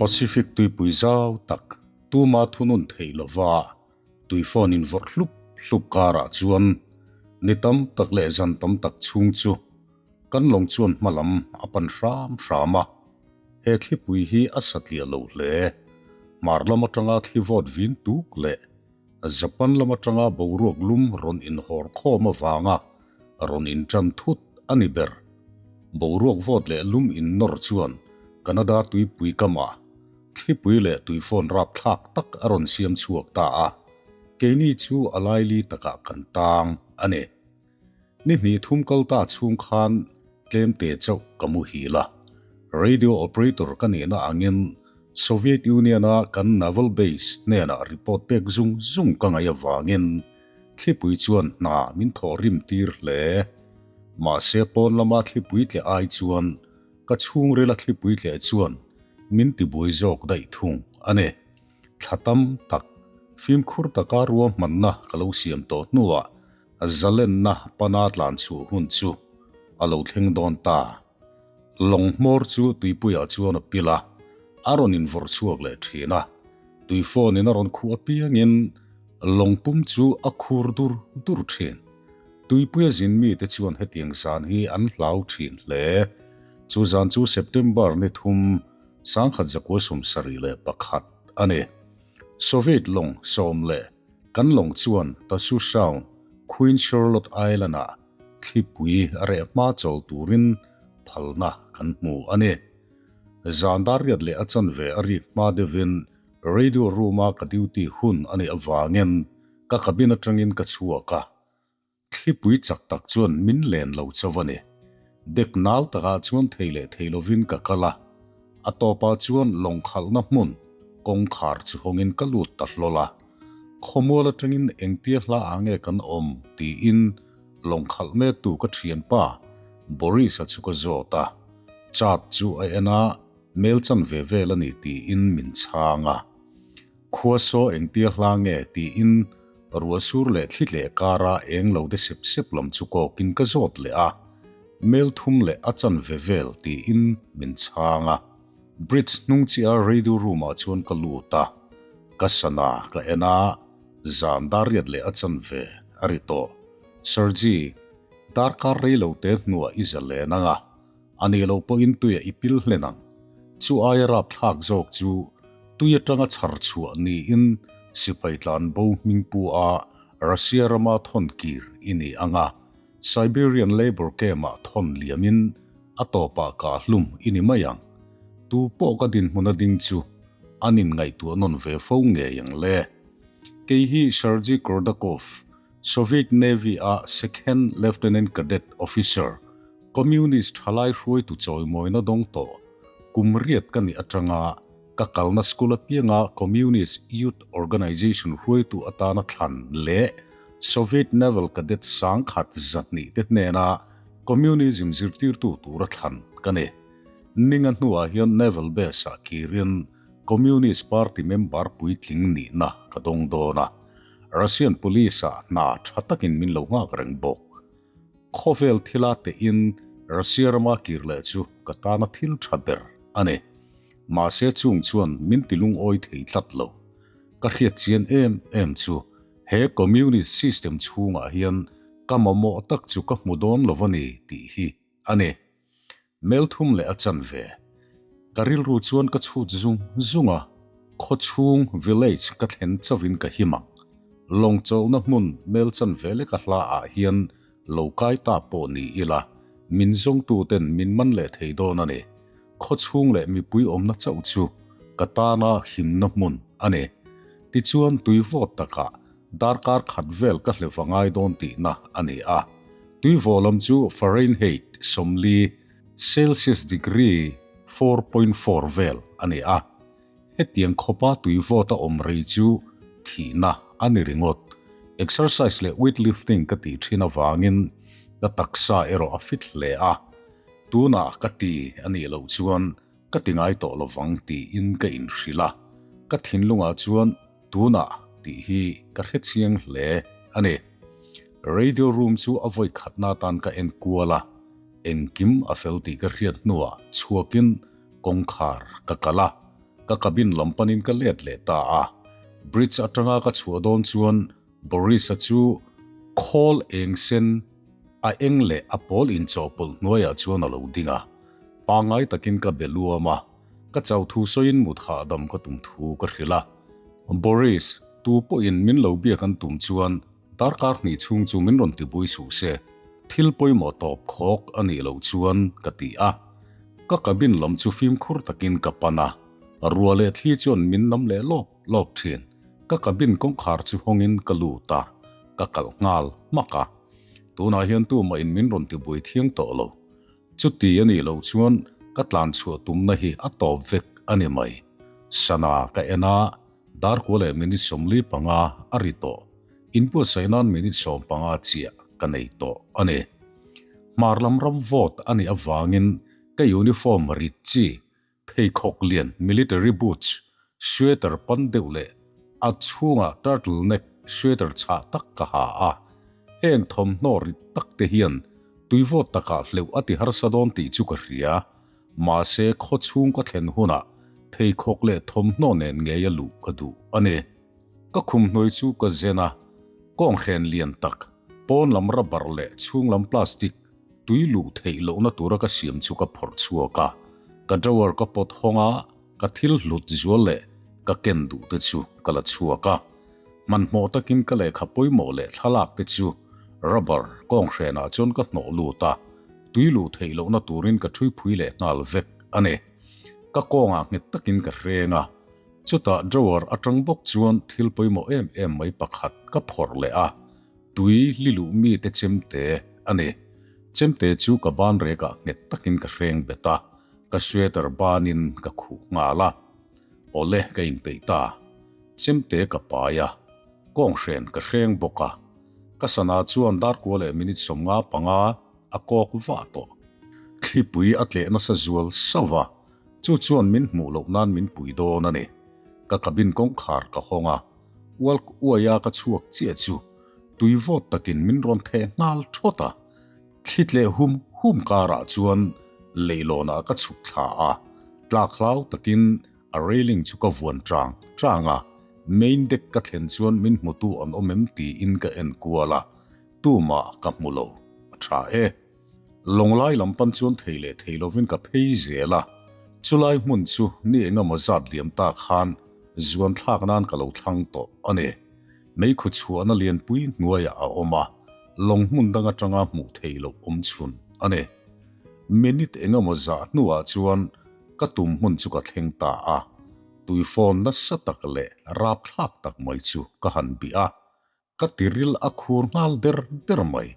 Pacific tuipui zau tak tuma thunun theih lova tuifawn invawrh hlup hlup karah chuan ni tam tak leh zan tam tak chhung chu kan lawng chuan hma lam a pan hram hram a. He thlipui hi a satliah lo hle. Hmar lam atanga thli vawt vin tuk leh Japan lam atanga boruak lum rawn inhawr khawm avanga rawn intan thut a ni ber. Boruak vawt leh lum innawr chuan Canada tuipui kamah thlipui leh tuifawn rapthlak tak a rawn siam chhuak ta a, keini chu a laili takah kan tang a ni. Ni hnih thum kal ta chhung khan tlemte chauh ka muhil a, radio operator ka nihna angin Soviet Union-a kan naval base hnenah report pek zung zung ka ngaih avangin thlipui chuan hna min thawh rim tir hle. Mahse pawn lama thlipui tleh ai chuan ka chhungrila thlipui tleh chuan min tibuai zawk daih thung a ni. Thla tam tak fimkhur taka ruahmanna ka lo siam tawh hnuah Zalenna pana tlan chhuah hun chu a lo thleng dawn ta. Lawng hmawr chu tuipuiah chuan a pil a, a rawn invawrh chhuak leh thin a. Tui phone in a rawn khuh apiangin lawng pum chu a khur dur dur thin. Tuipuia zin mite chuan hetiang zan hi an hlau thin hle. Chu zan chu September ni thum 1971 a ni. Soviet lawng sawm leh Kan lawng chuan Tasu Sound, Queen Charlotte Island-ah thlipui a reh hma chawl turin phalna kan hmu a ni. Zan dar riat leh a chanve a rik hma deuhin radio room-a ka duty hun a nih avangin ka cabin atangin ka chhuak a. Thlipui chak tak chuan min len lo chauh a ni. Dek nal takah chuan thei leh thei lovin ka kal a, a tawpah chuan lawng khalhna hmun kawngkhar chu hawngin ka lut ta hlawl a. Khawmual atangin engtia hla ah nge kan awm tiin lawng khalh mektu ka thianpa Boris-a chu ka zawt a. Chart chu a en a, mel chanve vel a ni tiin min chhang a. Khua saw engtia hla nge tiin ruah sur leh thli tleh kara eng lo de sep sep lam chu kawkin ka zawt leh a, mel thum leh a chanve vel tiin min chhang a. Bridge hnung chiah radio room ah chuan ka lut a, ka sana ka en a, zan dar riat leh a chanve a ri tawh. Sergi, darkar rei lo te hnuah i za len ang a, A nih loh pawhin tuiah i pil hlen ang. Chu aia rapthlak zawk chu tui atanga chhar chhuah niin sipai tlan bo hming pu a Russia rama thawn kir i ni ang a, Siberian Labour Camp-ah thawn liamin a tawpah kah hlum i ni mai ang. Tu pawh ka dinhmun a ding chu an inngaihtuah nawn ve fo ngei ang le. Kei hi Sergei Kordakov, Soviet Navy-a Second Lieutenant Cadet Officer, Communist thalai hruaitu chawimawina dawng tawh kum riat ka nih atanga ka kalna school apianga Communist Youth Organization hruaitu atana thlan leh Soviet Naval Cadet sangkhat zahnih te hnena Communism zirtirtu tura thlan ka ni. Ninga hnuah hian Naval Base-ah kirin Communist Party member puitling nihna ka dawng dawn a, Russian Police-ah hna tha takin min lo nghak reng bawk. Khawvel thila tein Russia rama kir leh chu ka tana thil tha ber a ni. Mahse chung chuan min ti lungawi thei tlat lo. Ka hriat chian em em chu he communist system chhungah hian ka mamawh tak chu ka hmu dawn lo a ni tih hi a ni. Melthum leh a chanve. Ka rilru chuan ka chhut zung zung a, khawchhung, village, ka thlen chauhin ka him ang. Lawng chawlhna hmun mel chanve leka hla ah hian lo kai ta pawh ni ila, min zawngtu ten min man leh thei dawn a ni. Khawchhung leh mipui awmna chauh chu ka tana himna hmun a ni. Tichuan tui vawt takah Darkar khat vel ka hleuh a ngai dawn tihna a ni a. Tuivaw lam chu Fahrenheit 40, Celsius degree 4.4 vel a ni a. Hetiang khawpa tuivawt a awm rei chu thihna a ni ringawt. Exercise leh weight lifting ka tih thin avangin ka taksa erawh a fit hle a. Tunah ka ti a nih loh chuan ka ti ngai tawh lovang tiin ka inhrilh a. Ka thinlungah chuan Tunah tih hi ka hre chiang hle a ni. Radio room chu a vawi khatna atan ka en kual a, engkim a fel tih ka hriat hnuah chhuakin kawngkhar ka kalh a. Ka cabin lam panin ka let leh ta a. Bridge atanga ka chhuah dawn chuan Boris-a chu khawl eng sen, a eng leh a pawl inchawhpawlh hnuaiah chuan a lo ding a. Pangngai takin ka be luam a, ka chau thu sawiin mut hahdam ka tum thu ka hrilh a. Boris, tu pawhin min lo biak an tum chuan darkar hnih chhung chu min rawn tibui suh se, thil pawimawh tawp khawk a nih loh chuan ka ti a. Ka cabin lam chu fimkhur takin ka pan a, ruah leh thli chuan min nam leh lawp lawp thin. Ka cabin kawngkhar chu hawngin ka lut a, ka kalh nghal hmak a. Tunah hian tumah in min rawn tibui thiang tawh lo. Chuti a nih loh chuan ka tlan chhuah tumna hi a tawp vek a ni mai. Sana ka en a, darkua leh minute 45 a ri tawh. Inbuatsaih nan minute 15 chiah ka nei tawh a ni. Hmar lam ram vawt a nih avangin ka uniform rit chi Pheikhawk lian military boots, sweater pan deuh leh a chhungah turtle neck sweater chhah tak ka ha a. Heng thawmhnaw rit tak te hian tuivawt takah hleuh a ti harsa dawn tih chu ka hria. Mahse khaw chhung ka thlen hunah pheikhawk leh thawmhnaw nen ngei a luh ka duh a ni. Ka khum hnuai chu ka zen a, kawnghren lian tak, pawn lam rubber leh chhung lam plastic, Tui luh theih lohna tura ka siam chu ka phawrh chhuak a, ka drawer ka pawt hawng a, ka thil hlut zual leh ka ken duh te chu ka la chhuak a. Hmanhmawh takin ka lehkha pawimawh leh thlalak te chu rubber kawnghrenah chuan ka hnawh lut a, tui luh theih lohna turin ka ṭhui phui leh nghal vek a ni. Ka kawngah nghet takin ka hreng a, chutah drawer aṭang bawk chuan thil pawimawh em em mai pakhat ka phawrh leh a, Tui liluh mite chemte a ni. Chemte chu ka ban rekah nghet takin ka hreng bet a, ka sweater banin ka khuh nghal a. Awle ka inpeih ta. Chemte ka pai a, kawnghren ka hreng bawk a. Ka sana chuan darkua leh minute 55 a kawk vah tawh. Thlipui a tleh nasa zual sauh a, chu chuan min hmuh loh nan min pui dawn a ni. Ka cabin kawngkhar ka hawng a. Ualk uaia ka chhuak chiah chu tui vawt takin min rawn theh nghal thawt a, thli tleh hum hum karah chuan leihlawnah ka chhuk thla a, tlak hlau takin a railing chu ka vuan chang chang a, main deck ka thlen chuan min hmutu an awm em tiin ka en kual a, tumah ka hmu lo, a tha e. Lawnglai lam pan chuan thei leh thei lovin ka phei zel a, chulai hmun chu ni engemaw zat liam ta khan zuan thlak nan ka lo thlang tawh a ni. Meikhu chhuahna lianpui hnuaiah a awm a, lawng hmun dang atanga hmuh theih loh awm chhun a ni. Minute engemaw zah hnuah chuan ka tum hmun chu ka thleng ta a, tuifawn nasa tak leh rapthlak tak mai chu ka han bih a. Ka tiril a khur nghal der der mai.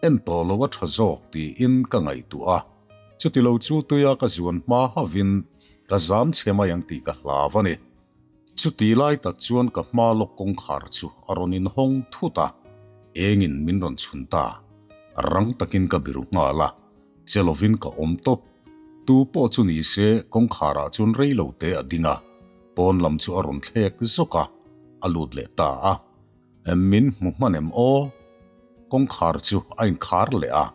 En tawh lo a tha zawk tiin ka ngaihtuah a, chutilo chu tuia ka zuan hma havin ka zam chhe mai ang tih ka hlau a ni. Chuti lai tak chuan ka hma lawk kawngkhar chu a rawn inhawng thut a, engin min rawn chhun ta. Rang takin ka biru nghal a, che lovin ka awm tawp. Tu pawh chu ni se kawngkharah chuan rei lo te a ding a, Pawn lam chu a rawn thlek zawk a, a lut leh ta a. Min hmu hman em aw? Kawngkhar chu a inkhar leh a.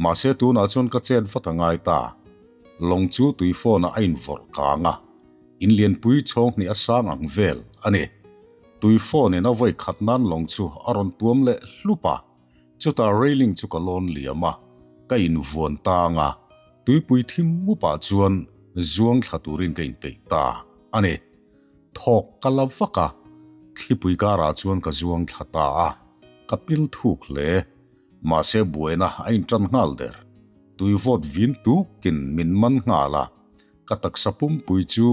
Mahse tunah chuan ka chet vat a ngai ta. Lawng chu tui phone ah a invawrh kang a, in lianpui chhawng hnih a sang ang vel a ni. Tui phone in a vawi khat nan lawng chu a rawn tuam leh hlup a. Chutah railing chu ka lawn liam a, ka invuan tang a, tuipui thim mupah chuan zuang thla turin ka inpeih ta a ni. Thawk ka la vak a, thlipui karah chuan ka zuang thla ta a, ka pil thuk hle. Mahse buaina a intan nghal der. Tui vawt vin tukin min man nghal a, Ka taksa pumpui chu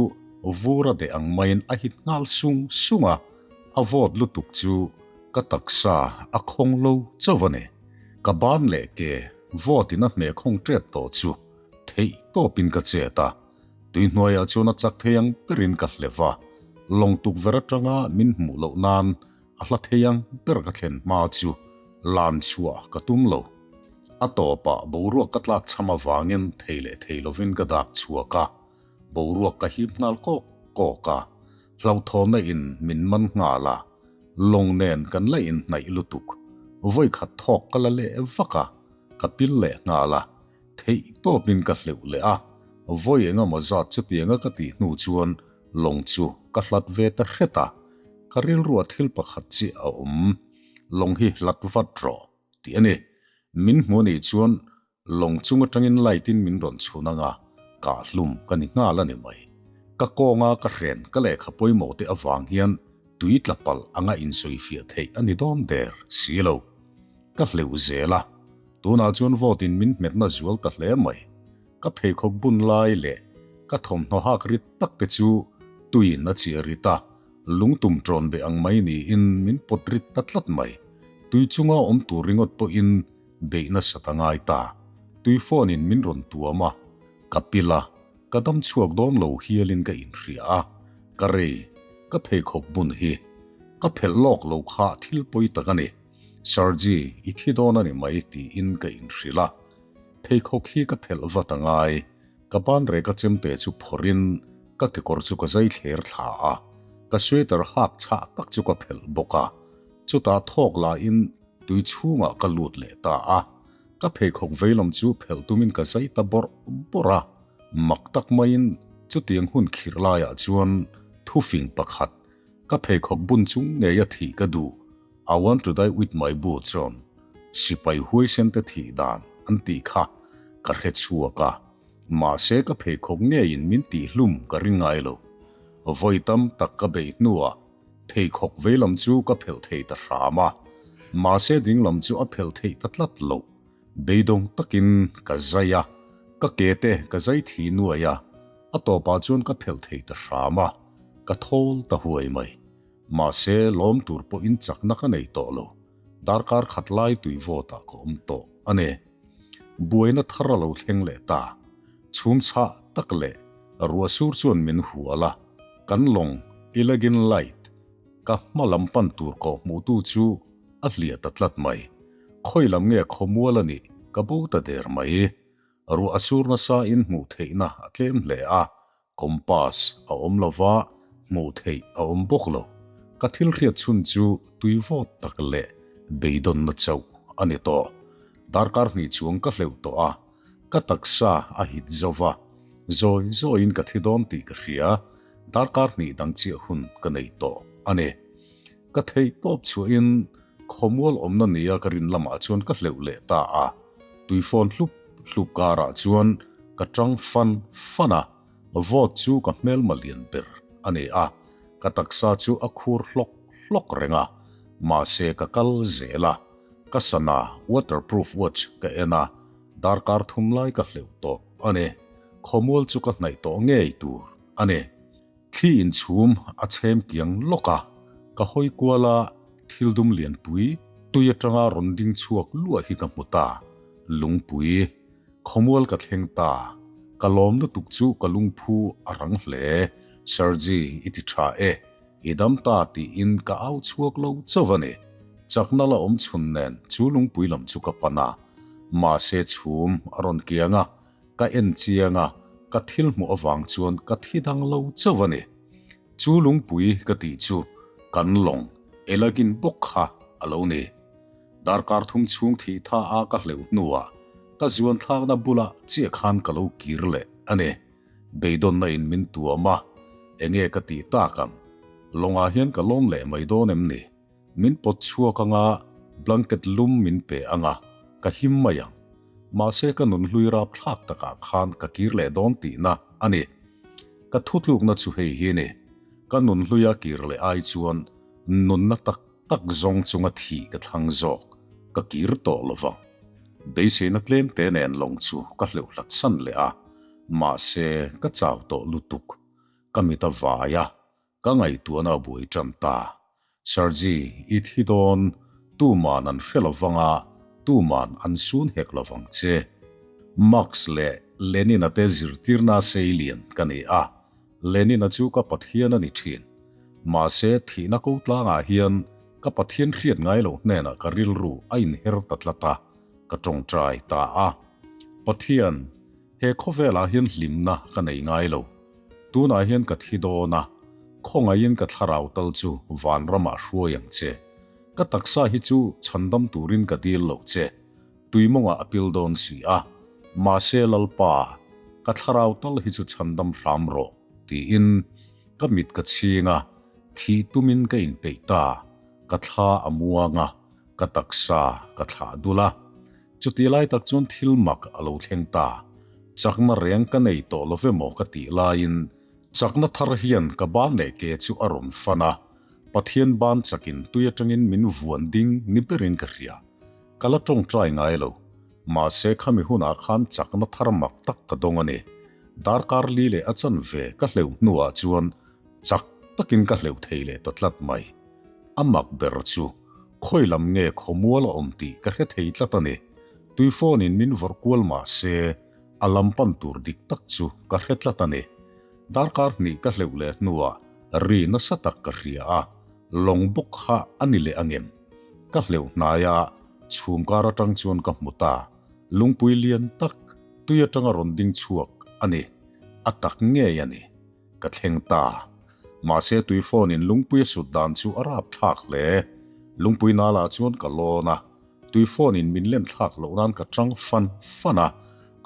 vur a deh ang maiin a hit nghal sung sung a, a vawt lutuk chu ka taksa a khawng lo chauh a ni. Ka ban leh ke vawtin a hmeh khawng tep tawh chu theih tawpin ka chet a, tui hnuaiah chuan a chak thei ang berin ka hlev a, lawng tukverh atanga min hmuh loh nan A hla thei ang ber ka thlen hma chu lan chhuah ka tum lo. A tawpah boruak ka tlak cham avangin thei leh thei lovin ka dak chhuak a, boruak ka hip nghal kawk kawk a, hlauhthawnna in min man nghal a, lawng nen kan la inhnaih lutuk. Vawikhat thawk ka la leh vak a, ka pil leh nghal a, theih tawpin ka hleuh leh a, vawi engemaw zat chutianga ka tih hnu chuan. Lawng chu ka hlat ve ta hret a, ka rilruah thil pakhat chiah a awm. Lawng hi hlat vat rawh tih a ni. Min hmu anih chuan lawng chung atangin light in min rawn chhun anga kah hlum ka ni nghal a ni mai. Ka kawnga ka hren ka lehkha pawimawh te avang hian tui tla palh anga insawifiah theih a ni dawn der si lo. Ka hleuh zel a, tunah chuan vote in min hmetna zual ta hle mai. Ka pheikhawk bun lai leh ka thawmhnaw hak rit tak te chu tuiin a chiah rit a, lungtum ṭawn beh ang mai niin min pawt rit ta tlat mai. Tui chunga awm tur ringawt pawhin beih nasat a ngai ta. Tui phone in min rawn tuam a, ka pil a, ka dam chhuak dawn lo hialin ka inhria a, ka rei, ka pheikhawk bun hi ka phelh lawk lo kha thil pawi tak a ni. Sergi, i thi dawn a ni mai tiin ka inhrilh a. Pheikhawk hi ka phelh vat a ngai, ka banrek a chemte chu phawrhin ka kekawr chu ka zai thler thla a, ka sweater hak chhah tak chu ka phelh bawk a, chutah thawk lahin tui chhungah ka lut leh ta a, ka pheikhawk veilam chu phelh tumin ka zai ta bawrh bawrh a, mak tak maiin chutiang hun khirh laiah chuan thufing pakhat ka pheikhawk bun chung ngeia thih ka duh. I want to die with my boots on, sipai huaisen te thih dan an tih kha ka hre chhuak a, mahse ka pheikhawk ngeiin min tih hlum ka ring ngai lo. Vawi tam tak ka beih hnuah pheikhawk veilam chu ka phelh thei ta hram a, mahse dinglam chu a phelh theih ta tlat lo. Beidawng takin ka zai a, ka ke te ka zai thi nuai a, a tawpah chuan ka phelh thei ta hram a, ka thawl ta huai mai. Mahse, lawm tur pawhin chakna ka nei tawh lo. Darkar khat lai tui vawtah ka awm tawh a ni. Buaina thar a lo thleng leh ta. Chhum chhah tak leh ruah sur chuan min hual a, kan lawng Ilagin Light ka hma lam pan tur kawh hmuhtu chu a hliah ta tlat mai. Khawi lam nge khawmual a nih ka bo ta der mai. Ruah a sur nasa in hmuh theihna a tlem hle a, Compass a awm lo va, hmuh theih a awm bawk lo. Ka thil hriat chhun chu tui vawt tak leh beidawnna chauh a ni tawh. Darkar hnih chuang ka hleuh tawh a, ka taksa a hit zo va, zawi zawiin ka thi dawn tih ka hria. Darkar hnih dang chiah hun ka nei tawh a ni. Ka theih tawp chhuahin khawmual awmna nia ka rin lamah chuan ka hleuh leh ta a, tuifawn hlup hlup karah chuan ka tang fan fan a, vawt chu ka hmelma lian ber a ni a, ka taksa chu a khur hlawk hlawk reng a, mahse ka kal zel a, ka sana waterproof watch ka en a, darkar thum lai ka hleuh tawh a ni, khawmual chu ka hnaih tawh ngei tur a ni. Thli inchhum a chhem kiang lawk a, ka hawi kual a, thil dum lianpui tui atanga rawn ding chhuak luah hi ka hmu ta. Lungpui, khawmual ka thleng ta. Ka lawm lutuk chu ka lungphu a rang hle. Sergi, i ti tha e, i dam ta tiin ka au chhuak lo chauh a ni. Chakna la awm chhun nen chu lungpui lam chu ka pan a. Mahse chhum a rawn kiang a, Ka en chiang a, ka thil hmuh avang chuan ka thi dang lo chauh a ni. Chu lungpui ka tih chu kan lawng Elagin bawk kha a lo ni. Darkar thum chhung thih tha a ka hleuh hnuah ka zuan thlakna bulah chiah khan ka lo kir leh a ni. Beidawnna in min tuam a, enge ka tih tak ang? Lawngah hian ka lawm leh mai dawn em ni? Min pawt chhuak anga blanket lum min pe anga ka him mai ang. Mahse ka nun hlui rap thlak takah khan ka kir leh dawn tihna a ni. Ka thutlukna chu hei hi ni, ka nun hluia kir leh ai chuan nunna tak tak zawng chunga thih ka thlang zawk, ka kir tawh lo vang. Beiseina tlem te nen lawng chu ka hleuh hlat san leh a, mahse ka chau tawh lutuk, ka mit a vai a, Ka ngaihtuahna a buai tan ta. Sergi, i thi dawn, tuman an hre lovang a, tuman an sun hek lovang che. Marx leh Lenin-a te zirtirna seilian ka ni a, Lenin-a chu ka Pathian a ni thin. Mahse, thihna ko tlangah hian ka Pathian hriat ngai loh hnenah ka rilru a inher ta tlat a, ka tawngtai ta a. Pathian, he khawvelah hian hlimna ka nei ngai lo. Tunah hian ka thi dawn a, khawngaihin ka thlarau tal chu vanramah hruai ang che. Ka taksa hi chu chhandam turin ka dil loh che, tuimawngah a pil dawn si a. Mahse Lalpa, ka thlarau tal hi chu chhandam hram rawh, tiin. Ka mit ka chhing a, thih tumin ka inpeih ta. Ka thla a muang a, ka taksa ka thlah dul a. Chuti lai tak chuan thil mak a lo thleng ta. Chakna reng ka nei tawh lo ve maw ka tih laiin chakna thar hian ka ban leh ke chu a rawn fan a, Pathian ban chakin tui atangin min vuan ding ni berin ka hria. Ka la tawngtai ngai lo. Mahse khami hunah khan chakna thar mak tak ka dawng a ni. Darkar li leh a chanve ka hleuh hnuah chuan chak takin ka hleuh thei leh ta tlat mai. A mak ber chu khawi lam nge khawmual a awm tih ka hre thei tlat a ni. Tui phone in min vawrh kual mah se a lam pan tur dik tak chu ka hre tlat a ni. Darkar hnih ka hleuh leh hnuah ri nasa tak ka hria a, lawng bawk kha a ni leh angem? Ka hleuh hnai a, chhum kar atang chuan ka hmu ta. Lungpui lian tak tui atanga rawn ding chhuak a ni. A tak ngei a ni. Ka thleng ta. Mahse tui phone in lungpui a sut dan chu a rap thlak hle. Lungpui nalah chuan ka lawn a, tui phone in min len thlak loh nan ka tang fan fan a,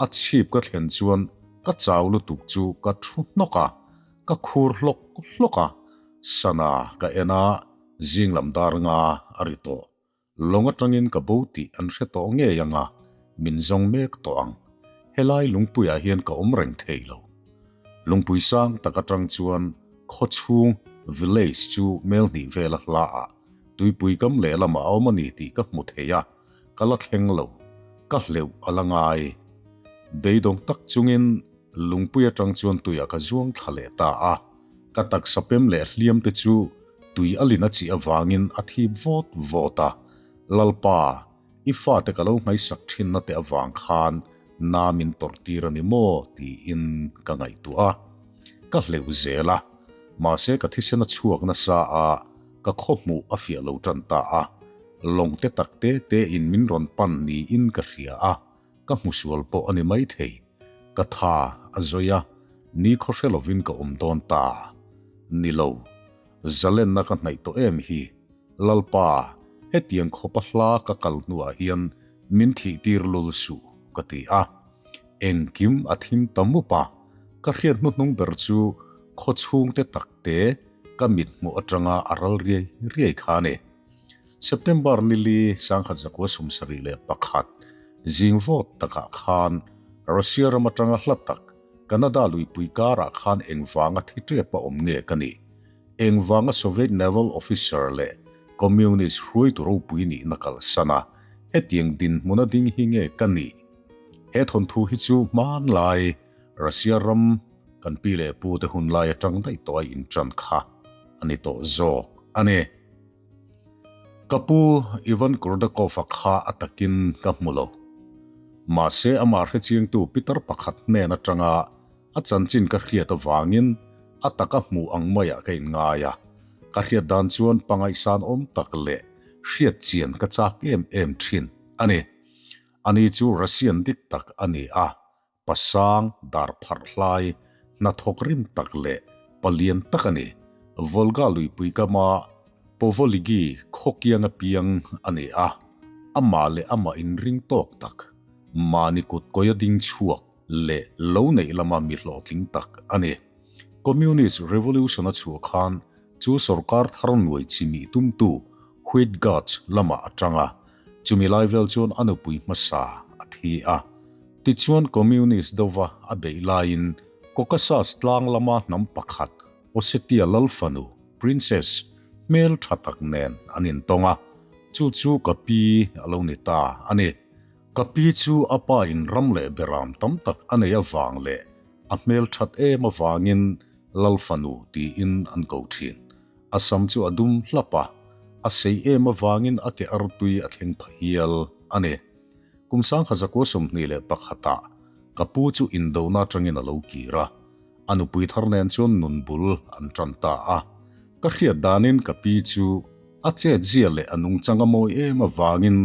a chhip ka thlen chuan ka chau lutuk chu ka thu hnawk a, ka khur hlawk hlawk a, sana ka en a, zing lam dar nga a ri tawh. Lawng atangin ka bo tih an hre tawh ngei ang a, min zawng mek tawh ang. Helai lungpuiah hian ka awm reng thei lo. Lungpui sang tak atang chuan khawchhung, village, chu mel hnih vela hlaah tuipui kam lehlamah a awm a ni tih ka hmu thei a, ka la thleng lo. Ka hleuh a la ngai. Beidawng tak chungin lungpui atang chuan tuiah ka zuang thla leh ta a. Ka taksa pem leh hliam te chu tui a lin a chih avangin a thip vawt vawt a, Lalpa, i fate ka lo hmaisak thinna te avang khan na min tawrh tir a ni maw? tiin ka ngaihtuah a. Ka hleuh zel a, mahse ka thisen a chhuak nasa a, ka khawhmuh a fiah lo tan ta a, lawng te tak te te in min rawn pan niin ka hria a, Ka hmusual pawh a ni maithei. Ka tha a zawi a, ni khaw hre lovin ka awm dawn ta. Ni lo. Zalenna ka hnaih tawh em hi. Lalpa, hetiang khawpa hla ka kal hnuah hian min thih tir lul suh, ka ti a. Engkim a thim ta mup a, ka hriat hnuhnung ber chu khaw chhungte takte ka mithmuh atanga a ral riai riai kha a ni. September nili 1971 zing vawt takah khan Russia ram atanga hla tak Canada luipui karah khan engvanga thi tep a awm nge ka nih? Engvanga Soviet Naval Officer leh Communist hruaitu ropui nihna kalsan a hetiang dinhmuna ding hi nge ka nih? He thawnthu hi chu hmanlai Russia ram kan pi leh pute hunlai atang daih tawh a intan kha a ni tawh zawk a ni. Ka pu Ivan Kurdakov-a kha a takin ka hmu lo. Mahse amah hrechiangtu pitar pakhat hnen atanga a chanchin ka hriat avangin a taka hmuh ang maiah ka inngai a. Ka hriat dan chuan pangaihsan awm tak leh hriat chian ka chak em em thin a ni. Ani chu Russian dik tak a ni a, Pasang, dar pharh hlai, hnathawk rim tak leh palian tak a ni. Volga luipui kama Povoligi khawkiang a piang a ni a, amah leh amah inring tawk tak, mahni kut kawia ding chhuak leh lo neih lama mi hlawhtling tak a ni. Communist Revolution a chhuah khan chu sorkar thar nuai chimih tumtu White Guards lamah a tang a, chumi lai vel chuan a nupui hmasa a thi a. Tichuan Communist dova a beih laiin Caucasus tlang lama hnam pakhat Ossetia lalfanu, princess, hmel tha tak nen an intawng a, chu chu ka pi a lo ni ta a ni. Ka pi chu a pa in ram leh beram tam tak a nei avang leh a hmel that em avangin lalfanu tiin an ko thin. A sam chu a dum hlap a, a sei em avangin a ke artui a thleng pha hial a ni. Kum 1921 ah ka pu chu indona atangin a lo kir a, a nupui thar nen chuan nun bul an tan ta a. Ka hriat danin ka pi chu a chetzia leh a nungchang a mawi em avangin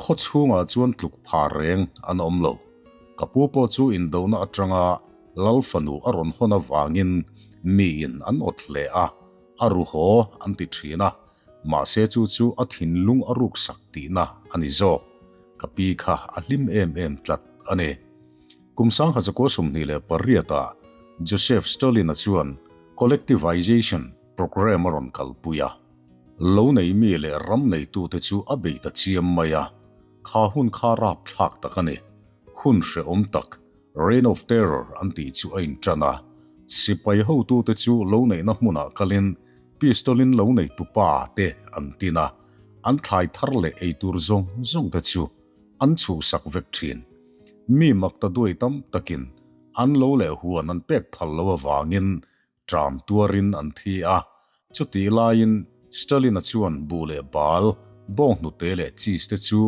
khaw chhungah chuan tluk pha reng an awm lo. Ka pu pawh chu indona atanga Lal fanu a rawn hawn avangin miin an awt hle a, a ru haw an ti thin a, Mahse chu chu a thinlung a ruksak tihna a ni zawk. Ka pi kha a hlim em em tlat a ni. Kum 1928 ah Joseph Stalin-a chuan Collectivization programme a rawn kalpui a. Lo nei mi leh ram neitute chu a bei ta chiam mai a, kha hun kha rapthlak tak a ni. Hun hrehawm tak, Reign of Terror an tih chu a inṭan a. Sipai hotute chu lo neihna hmunah kalin pistol-in lo neitu pa te an tin a, an thlai thar leh eitur zawng zawng te chu an chhuhsak vek ṭhin. Mi mak ta duai tam takin an lo leh huan an pek phal lo avangin ṭam tuarin an thi a. Chutih laiin Stalin-a chuan buh leh bal, bawnghnute leh cheese te chu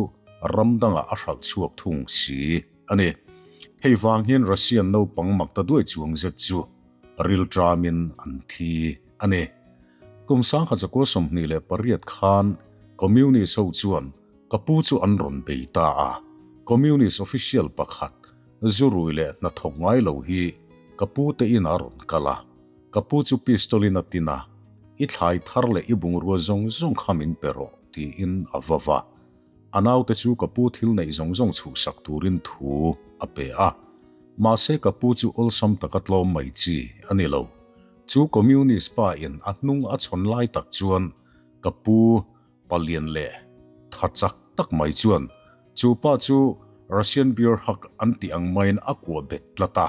ram dangah a hralh chhuak thung si a ni. Hei vang hian Russian naupang mak ta duai chuang zet chu rilṭamin an thi a ni. Kum 1928 khan Communist ho chuan Ka pu chu an rawn bei ta a, Communist official pakhat, zurui leh hnathawk ngai lo hi ka pu te in a rawn kal a, ka pu chu pistol in a tin a, I thlai thar leh i bungrua zawng zawng kha min pe rawh tiin a va va. A naute chu ka pu thil neih zawng zawng chhuhsak turin thu a pe a, mahse ka pu chu awlsam taka tlawm mai chi a ni lo. Chu Communist pa in a hnung a chhawn lai tak chuan ka pu Palian leh tha chak tak mai chuan chu pa chu Russian bear hug an tih ang maiin a kuah bet tlat a,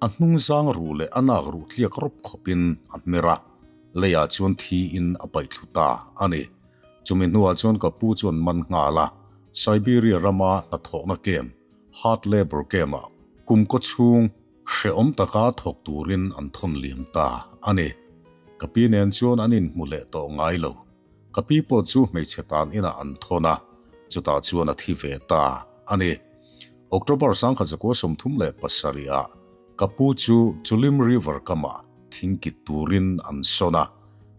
a hnung zang ruh leh a nak ruh tliak rawp khawpin a hmer a, leiah chuan thiin a paih thlu ta a ni. Chumi hnuah chuan ka pu chuan man nghal a, Siberia rama hnathawhna camp, hard labour camp-ah kum kaw chhung Hrehawm taka thawk turin an thawn liam ta a ni. Ka pi nen chuan an inhmu leh tawh ngai lo. Ka pi pawh chu hmeichhe tan inah an thawn a, chutah chuan a thi ve ta a ni. October 1937 ah ka pu chu Chulim River kamah thingkit turin an sawn a.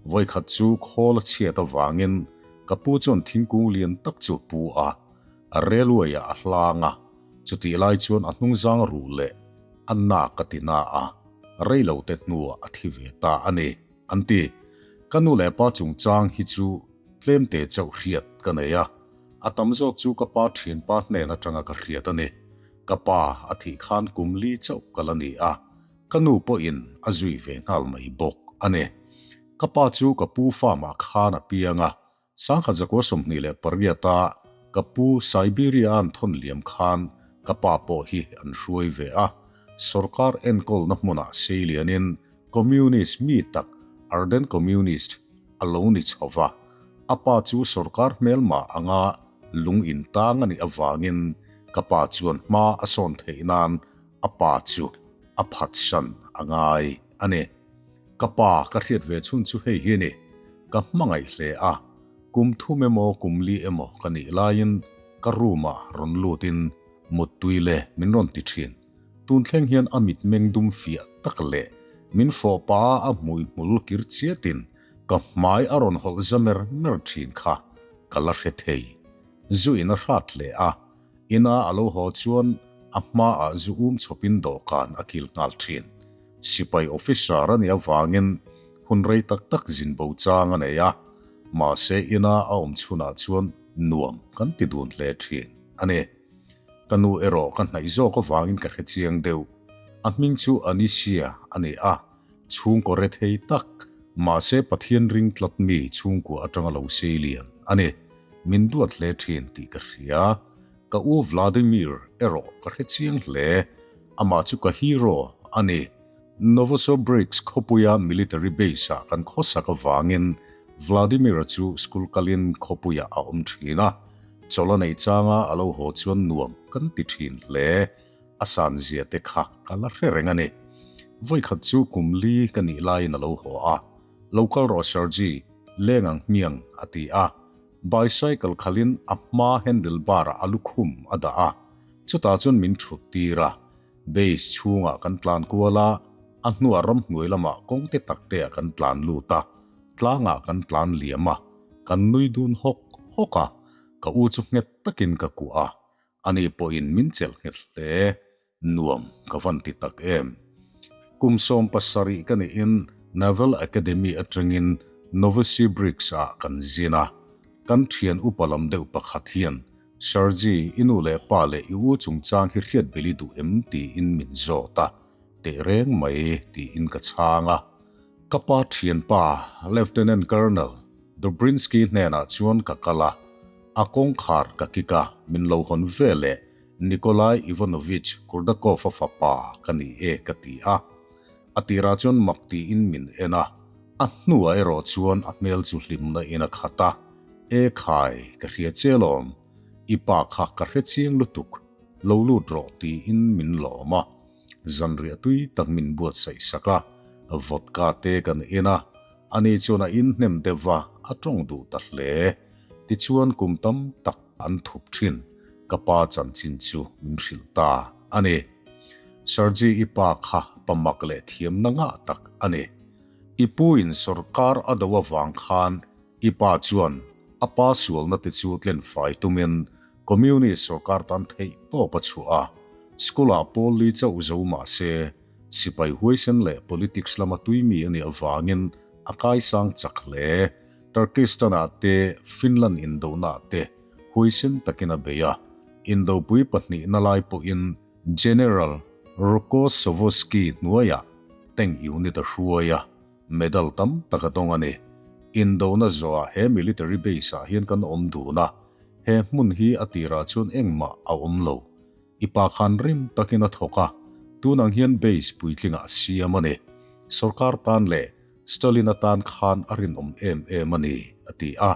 Vawikhat chu khawl a chhiat avangin ka pu chuan thingkung lian tak chu a pu a, a railway ah a hlang a. Chutih lai chuan a hnungzang ruh leh a nak a ti na a, reilo te hnuah a thi ve ta a ni, an ti. Ka nu leh pa chungchang hi chu tlemte chauh hriat ka nei a, a tam zawk chu ka pa thianpa hnen atanga ka hriat a ni. Ka pa a thih khan kum li chauh ka la ni a, ka nu pawhin a zui ve nghal mai bawk a ni. Ka pa chu ka pu farm-ah khan a piang a, 1928 a ka pu Siberia an thawn liam khan ka pa pawh hi an hruai ve a, sorkar enkawlna hmunah sei lianin Communist mi tak ardent Communist a lo ni chho va, a pa chu sorkar hmelma anga lung intang a nih avangin ka pa chuan hma a sawn theih nan a pa chu a phatsan a ngai a ni. Ka pa ka hriat ve chhun chu hei hi a ni, ka hmangaih hle a, kum thum emaw kum li emaw ka nih laiin ka room ah rawn lutin muttui le min rawn ti thin. Tun thleng hian a mitmeng dum fiah tak leh min fawh pah a a hmui hmul kir chiatin ka hmai a rawn hawlh za mer mer thin kha ka la hre thei. Zu in a hrat hle a, ina a lo haw chuan a hmaah zu um chawpin dawhkan a kil nghal thin. Sipai officer a nih avangin hun rei tak tak zin bo chang a nei a, mahse ina a awm chhunah chuan nuam kan ti dun hle thin a ni. Ka nu erawh ka hnaih zawk avangin ka hre chiang deuh. A hming chu Anisia a ni a, chhungkaw re thei tak, mahse Pathian ring tlat mi chhungkua atanga lo sei lian a ni. Min duat hle thin tih ka hria. Ka u Vladimir erawh ka hre chiang hle. Amah chu ka hero a ni. Novosibirsk khawpuia military base-ah kan khawsak avangin Vladimir-a chu school kalin khawpuiah a awm thin a. Chawlh a neih changa a lo haw chuan nuam kan ti thin hle. A san zia te kha ka la hre reng a ni. Vawikhat chu kum li ka nih laiin a lo haw a. Lo kal rawh Sergey, leng ang hmiang a ti a. Bicycle khalin a hma handle bar-ah a lukhum a dah a, chutah chuan min thut tir a. Base chhungah kan tlan kual a, a hnuah ramhnuai lamah kawng te tak te ah kan tlan lut a, tlangah kan tlan liam a, kan nui dun hawk hawk a, ka u chu nghet takin ka kuah a, ani pawhin min chelh nghet hle. Nuam ka van ti tak em. Kum 17 ka nihin Naval Academy atangin Novosibirsk ah kan zin a. Kan thian upa lam deuh pakhat hian, Sergey, i nu leh pa leh i u chungchang hi hriat bel i duh em? tiin min zawt a. Teh reng mai, tiin ka chhang a. Ka pa thianpa Lieutenant Colonel Dubrinsky hnenah chuan ka kal a, a kawngkhar ka kik a, min lo hawn ve leh Nikolai Ivanovich Kurdakov-a fapa ka ni e ka ti a. A tirah chuan mak tiin min en a, a hnuah erawh chuan a hmel chu hlimna in a khat a, E khai, ka hria che lawm, i pa kha ka hre chiang lutuk, lo lut rawh tiin min lawm a. Zanriah tui tak min buatsaih sak a, vodka te kan en a, ani chuan a inhnem deuh va, a tawng duh ta hle. Tichuan kum tam tak an thup thin, ka pa chanchin chu min hrilh ta a ni. Sergey i pa kha pamak leh thiamna ngah tak a ni. I pu in sawrkar a do avang khan i pa chuan a pa sualna te chu tlen fai tumin Communist sawrkar tan theih tawp a chhuah a, school ah pawl li chauh zo mah se sipai huaisen leh politics lama tui mi a nih avangin a kaisang chak hle. Turkistan ah te Finland indona ah te huaisen takin a bei a, indopui pahnihna lai pawhin General Rokossovsky hnuaiah tank unit a hruai a, medal tam tak a dawng a ni. Indona zawhah he military base ah hian kan awm dun a, he hmun hi a tirah chuan engmah a awm lo. I pa khan rim takin a thawk a, tunang hian base puitlingah a siam a ni. Sorkar tan leh Stalin atan khan a rinawm em em a ni, a ti a.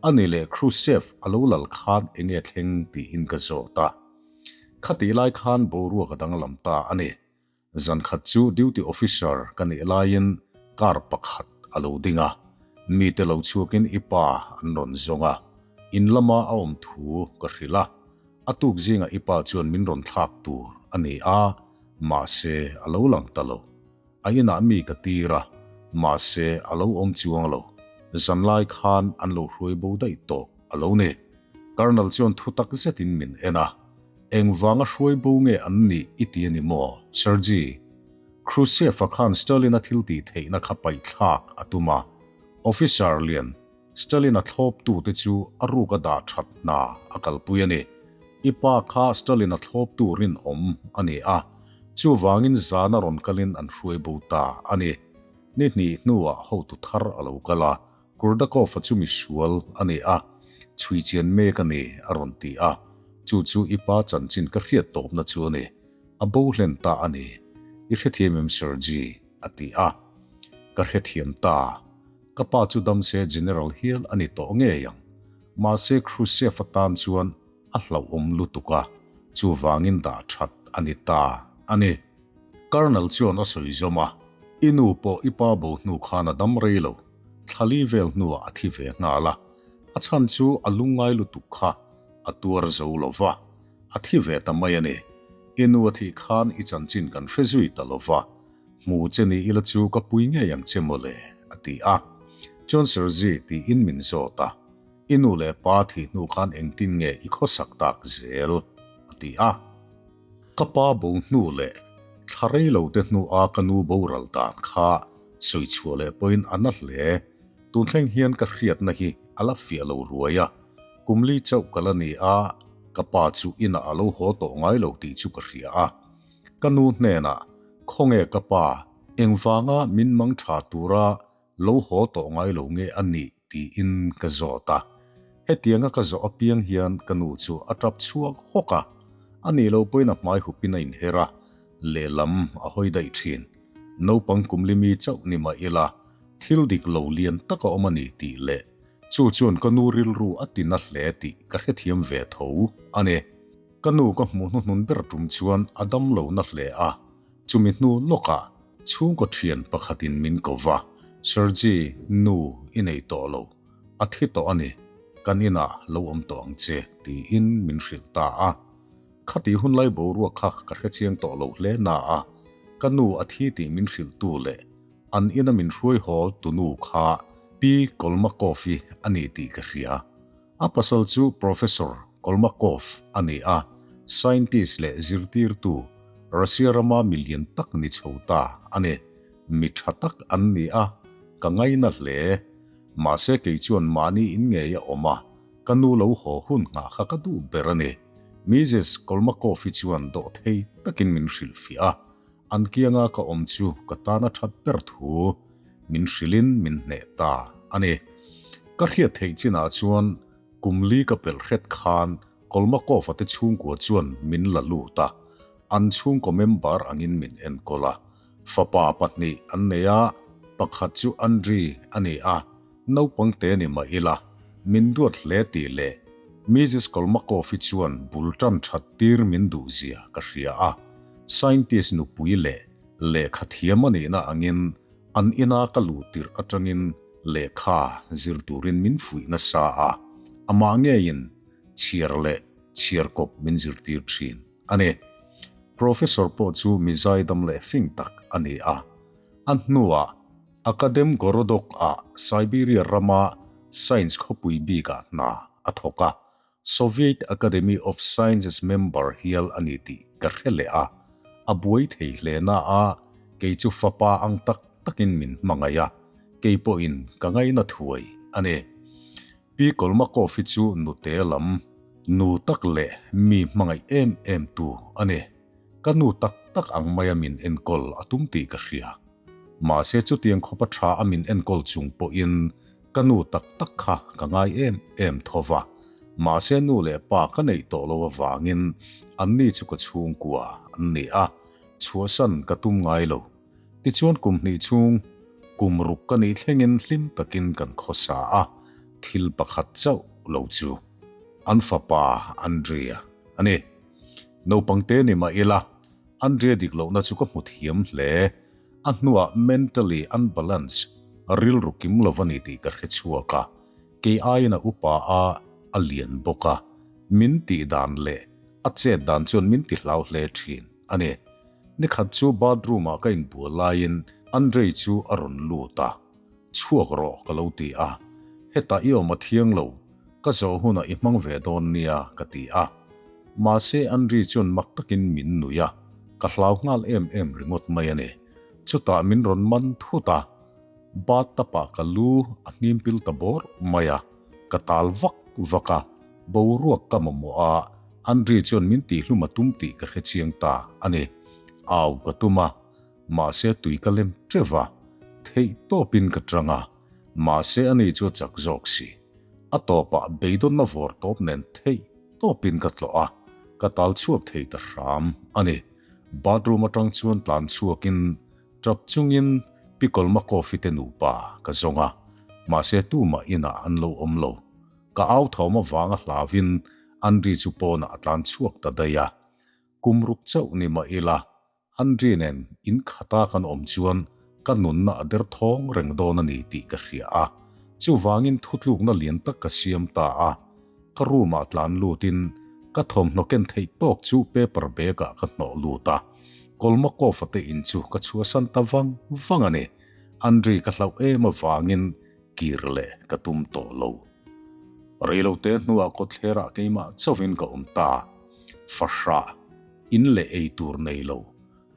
Ani leh Khrushchev a lo lal khan enge thleng tiin ka zawt a. Khatih lai khan boruak a danglam ta a ni. Zan khat chu duty officer ka nih laiin car pakhat a lo ding a, mite lo chhuakin i pa an rawn zawng a, in lama a awm thu ka hrilh a. A tuk zingah i pa chuan min rawn thlak tur a ni a, mahse a lo lang ta lo. A inah mi ka tir a, mahse a lo awm chuang lo. Zanlai khan an lo hruai bo daih tawh a lo ni. Colonel chuan thu tak zetin min en a, Engvanga hruai bo nge an nih i ti a ni maw, Sergey? Khrushchev-a khan Stalin-a thil tih theihna kha paihthlak a tum a. Officer lian, Stalin-a thlawptute chu a ruk a dah that hna a kalpui a ni. I pa kha Stalin-a thlawptu rinawm a ni a, chuvangin zana rawn kalin an hruai bo ta a ni. Ni hnih hnuah hotu thar a lo kal a, Kurdakov-a chu misual a ni a, chhui chian mek a ni, a rawn ti a. Chu chu i pa chanchin ka hriat tawpna chu a ni. A bo hlen ta a ni. I hrethiam em Sergey? a ti a. Ka hrethiam ta. Ka pa chu dam se General hial a ni tawh ngei ang. Mahse Khrushchev atan chuan a hlauhawm lutuk a, chuvangin dah that a ni ta a ni. Colonel chuan a sawi zawm a, I nu pawh i pa bo hnu khan a dam rei lo, thlali vel hnuah a thi ve nghal a, a chhan chu a lungngai lutuk kha a tuar zo lo va, a thi ve ta mai a ni. I nu a thih khan i chanchin kan hre zui ta lo va, hmu che ni ila chu ka pui ngei ang che mawle, a ti a. Chuan Sergey tiin min zawt a, I nu leh pa thih hnu khan engtin nge i khawsak tak zel? a ti a. Ka pa bo hnu leh thla rei lo te hnu a ka nu boral dan kha sawi chhuah leh pawhin a na hle. Tun thleng hian ka hriatna hi a la fiah lo ruai a, kum li chauh ka la ni a, ka pa chu inah a lo haw tawh ngai lo tih chu ka hria a. Ka nu hnenah, Khawnge ka pa, engvanga min mang tha tura Lo haw tawh ngai lo nge a nih tiin ka zawt a. Hetianga ka zawh apiang hian ka nu chu a tap chhuak hawk a, a nih lo pawhin a hmai hupin a inher a, lehlam a hawi daih thin. Naupang kum limi chauh ni mah ila, thil dik lo lian tak a awm a ni tih leh chu chuan ka nu rilru a ti na hle tih ka hrethiam ve tho a ni. Ka nu ka hmuh hnuhnun ber tum chuan a dam lo na hle a, Chumi hnu lawkah chhungkaw thian pakhatin min ko va, Sergey, nu i nei tawh lo, a thi tawh a ni, kan inah lo awm tawh ang che, tiin min hrilh ta a. Khatih hunlai boruak kha ka hrechiang tawh lo hle na a, ka nu a thi tih min hrilhtu leh an ina min hruai haw tunu kha Pi Kolmakov-i a ni tih ka hria. A pasal chu Professor Kolmakov a ni a, scientist leh zirtirtu, Russia rama mi lian tak ni chho ta a ni. Mi tha tak an ni a, ka ngaina hle. Mahse kei chuan mahni in ngei a awm a, ka nu lo haw hun nghah kha ka duh ber a ni. Mrs Kolmakov-i chuan dawhthei takin min hrilhfiah a, an kianga ka awm chu ka tan a that ber thu. min hrilhin min hneh ta a ni. Ka hriat theih chinah chuan kum li ka pelh hret khan Kolmakov-a te chhungkua chuan min la lut a, an chhungkaw member angin min enkawl a. Fapa pahnih an nei a, pakhat chu Andriy a ni a, naupang te ni mah ila, min duat hle tih leh Mrs Kolmakov-i chuan bul tan that tir min duh zia ka hria a. Scientist nupui leh lehkha thiam a nihna angin an ina ka luh tirh atangin lehkha zir turin min fuih nasa a, amah ngeiin chhiar leh chhiar kawp min zirtir thin a ni. Professor pawh chu mi zaidam leh fing tak a ni a. A hnuah Akademgorodok-ah Siberia rama science khawpui bikah hna a thawk a, Soviet Academy of Sciences member hial a ni tih ka hre leh a, a buai thei hle na a, kei chu fapa ang tak takin min hmangaih a, kei pawhin ka ngaina thuai a ni. Pi Kolmakov hi chu nute lam, nu tak leh mi hmangaih em em tu a ni. Ka nu tak tak ang maia min enkawl a tum tih ka hria. Mahse chutiang khawpa tha a min enkawl chung pawhin ka nu tak tak kha ka ngai em em tho va. Mahse nu leh pa ka neih tawh lo avangin anni chu ka chhungkua an ni a, chhuahsan ka tum ngai lo. Tichuan kum hnih chhung kum ruk ka nih thlengin hlim takin kan khawsa a, thil pakhat chauh lo chu an fapa Andrea a ni. Naupangte ni mah ila, Andrea dik lohna chu ka hmu thiam hle. A hnuah mentally unbalanced, rilru kim lo a ni tih ka hre chhuak a, kei aiin a upa a, a lian bawk a, min tih dan leh a chet dan chuan min ti hlau hle thin a ni. Nikhat chu bathroom ah ka inbual laiin Andrei chu a rawn lut a, Chhuak rawh ka lo ti a, hetah i awm a thiang lo, ka zawh hunah i hmang ve dawn nia ka ti a. Mahse Andrei chuan mak takin min nui a, ka hlau nghal em em ringawt mai a ni. Chutah min rawn man thut a, bathtub ah ka lu a hnim pil ta bawr mai a, ka tal vak vak a, boruak ka mamawh a, Andrei chuan min tihhlum a tum tih ka hre chiang ta a ni. Au ka tum a, mahse tui ka lem teuh a, theih tawpin ka tang a, mahse ani chu a chak zawk si. A tawpah beidawnna vawr tawp nen theih tawpin ka tlawh a, ka tal chhuak thei ta hram a ni. Bathroom atang chuan tlan chhuakin tap chungin Pi Kolmakov-i te nupa ka zawng a, mahse tumah inah an lo awm lo. Ka au thawm avanga hlauin Andri chu pawnah a tlan chhuak ta daih a. Kum ruk chauh ni mah ila, Andri nen in khata kan awm chuan ka nunna a der thawng reng dawn a ni tih ka hria a. Chuvangin thutlukna lian tak ka siam ta a. Ka room-ah tlan lutin ka thawmhnaw ken theih tawk chu paper bag-ah ka hnawh lut a. Kolmakov-a te in chu ka chhuahsan ta vang vang a ni. Andri ka hlauh em avangin kir leh ka tum tawh lo. Reilote hnuah kawtthlerah keimah chauhin ka awm ta. Fahrah, in leh ei tur nei lo.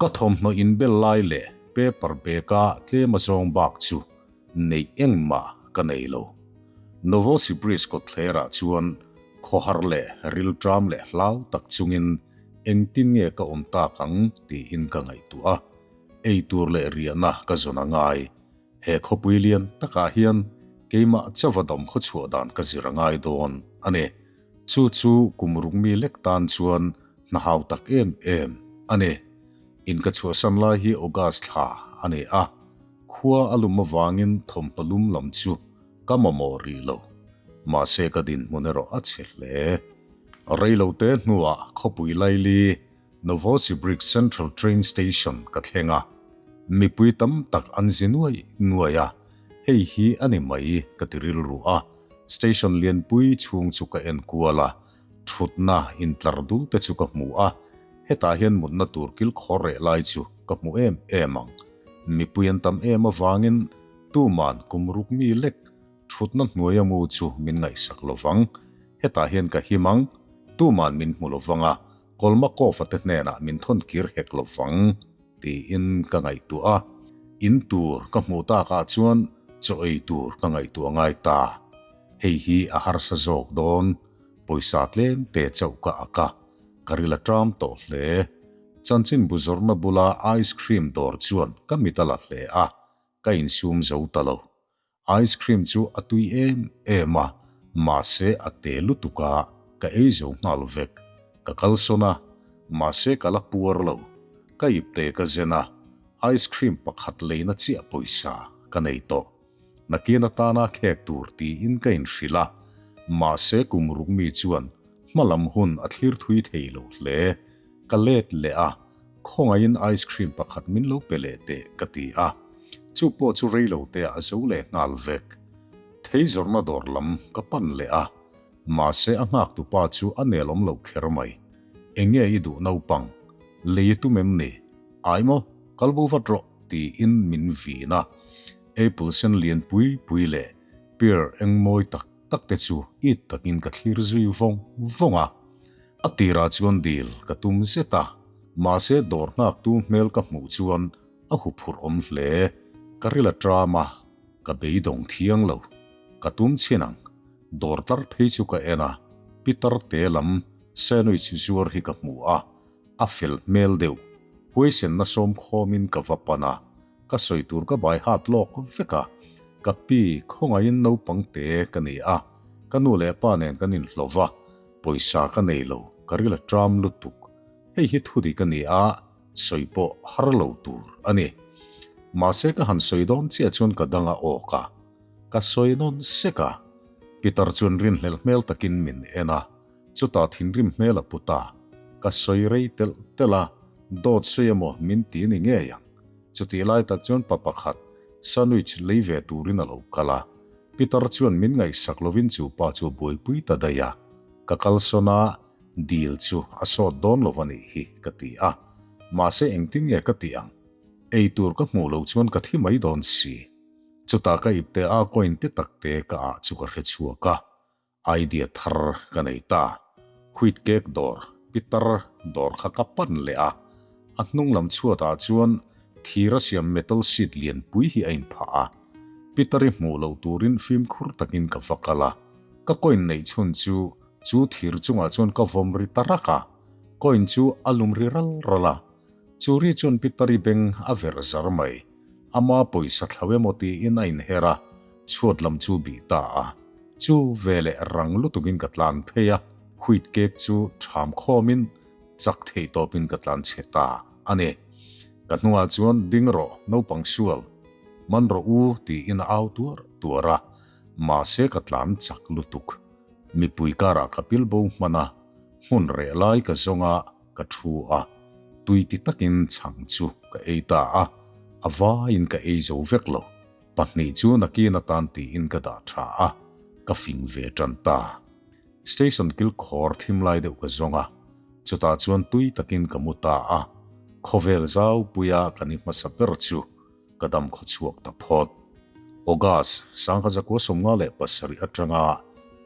Ka thawmhnaw inbel lai leh paper bag-a tlem a zawng bak chu neih engmah ka nei lo. Novosibirsk kawtthlerah chuan khawhar leh rilṭam leh hlau tak chungin engtin nge ka awm tak ang tiin ka ngaihtuah a. Ei tur leh riahna ka zawn a ngai. He khawpui lian takah hian keimah chauha dam khaw chhuah dan ka zir a ngai dawn a ni. Chu chu kum ruk mi lek tan chuan hna hau tak em em a ni. In ka chhuahsan lai hi August thla a ni a, khua a lum avangin thawmhnaw lum lam chu ka mamawh rih lo. Mahse ka dinhmun erawh a chhe hle. Reilote hnuah khawpui laili Novosibirsk Central Train Station ka thleng a, mipui tam tak an zi nuai nuai a, hei hi a ni mai ka ti rilru a, station lianpui chhung chu ka en kual a, thutna intlar dul te chu ka hmu a, hetah hian mutna tur kil khawr reh lai chu ka hmu em em ang. Mipui an tam em avangin tuman kum ruk mi lek thutna hnuaia mu chu min ngaihsak lovang, hetah hian ka him ang, tuman min hmu lovang a, Kolmakov-a te hnenah min thawn kir hek lo vang tiin ka ngaihtuah a, in tur ka hmuh takah chuan chaw ei tur ka ngaihtuah ngai ta. Hei hi a harsa zawk dawn, pawisa tlem te chauh ka ak a, ka ril a ṭam tawh hle. Chanchin bu zawrhna bula ice cream dawr chuan ka mit a la hle a. ka insum zo ta lo. Ice cream chu a tui em em a, mahse a te lutuk a, ka ei zo nghal vek. Ka kalsawn a, mahse ka la puar lo. Ka ipte ka zen a, ice cream pakhat leina chiah pawisa ka nei tawh. Nakin atana khek tur tiin ka inhrilh a, mahse kum ruk mi chuan hmalam hun a thlir thui thei lo hle. Ka let leh a, khawngaihin ice cream pakhat min lo pe leh teh ka ti a, chu pawh chu rei lo te ah zo leh nghal vek. Thei zawrhna dawr lam ka pan leh a, mahse a nghaktu pa chu a nel awm lo kher mai. Eng nge i duh naupang? Lei i tum em ni? Ai maw? Kal bo vat rawh tiin min vin a. Apple sen lian pui pui leh pear eng mawi tak tak te chu it takin ka thlir zui vawng vawng a. A tirah chuan dil ka tum zet a, mahse dawr nghaktu hmel ka hmuh chuan a huphurh awm hle. Ka ril a ṭam a, ka beidawng thiang lo. Ka tum chhin ang. Dawr tlar phei chu ka en a, Pitar te lam sandwich zuar hi ka hmu a, a fel hmel deuh. Huaisenna sawm khawmin ka va pan a, ka sawi tur ka bai hat lawk vek a, ka pi khawngaihin naupang te ka ni a, ka nu leh pa nen kan inhlawh va, Pawisa ka nei lo, ka ril a ṭam lutuk. Hei hi thu dik a ni a, sawi pawh har lo tur a ni. Mahse ka han sawi dawn chiah chuan ka dang a awk a, ka sawi nawn sek a. Peter chuan rinhlelh hmel takin min en a, chutah thinrim hmel a pu ta. Ka sawi rei telh telh a, dawt sawi emaw min ti ni ngei ang. Chutih lai tak chuan pa pakhat sandwich lei ve turin a lo kal a, Peter chuan min ngaihsak lovin chu pa chu a buaipui ta daih a, ka kalsawn a, dil chu a sawt dawn lo a nih hi ka ti a, mahse engtin nge ka tih ang? Ei tur ka hmuh loh chuan ka thi mai dawn si. Chutah ka ipte a coin te tak te ka ah chu ka hre chhuak a, Idea thar ka nei ta. Wheat cake dawr, pitar dawr kha ka pan leh a. A hnung lam chhuatah chuan thir a siam metal sheet lian pui hi a inphah a. Pitar i hmuh loh turin fimkhur takin ka va kal a. Ka coin neih chhun chu chu thir chungah chuan ka vawm ri ta rak a. Coin chu a lum ri ral ral a. Chu ri chuan pitar i beng a verh zar mai. Ama pawisa thlau emaw tiin a inher a. Chhuat lam chu bih ta a, chu veleh rang lutukin ka tlan phei a, wheat cake chu ṭham khawmin chak theih tawpin ka tlan chhe ta a ni. Ka hnungah chuan ding rawh naupang sual, man rawh u tiin a au tuar tuar a, mahse ka tlan chak lutuk. Mipui karah ka pil bo hman a, hmun reh lai ka zawng a, ka thu a, tui ti takin chhang chu ka ei ta a, a vaiin ka ei zo vek lo. Pahnih chu nakin atan tiin ka dah tha a, ka fing ve tan ta. Station kilkhawr thim lai deuh ka zawng a, chutah chuan tui takin ka mu ta a, khawvel zau puia ka ni hmasa ber chu ka dam khaw chhuak ta phawt. August, 1997 atanga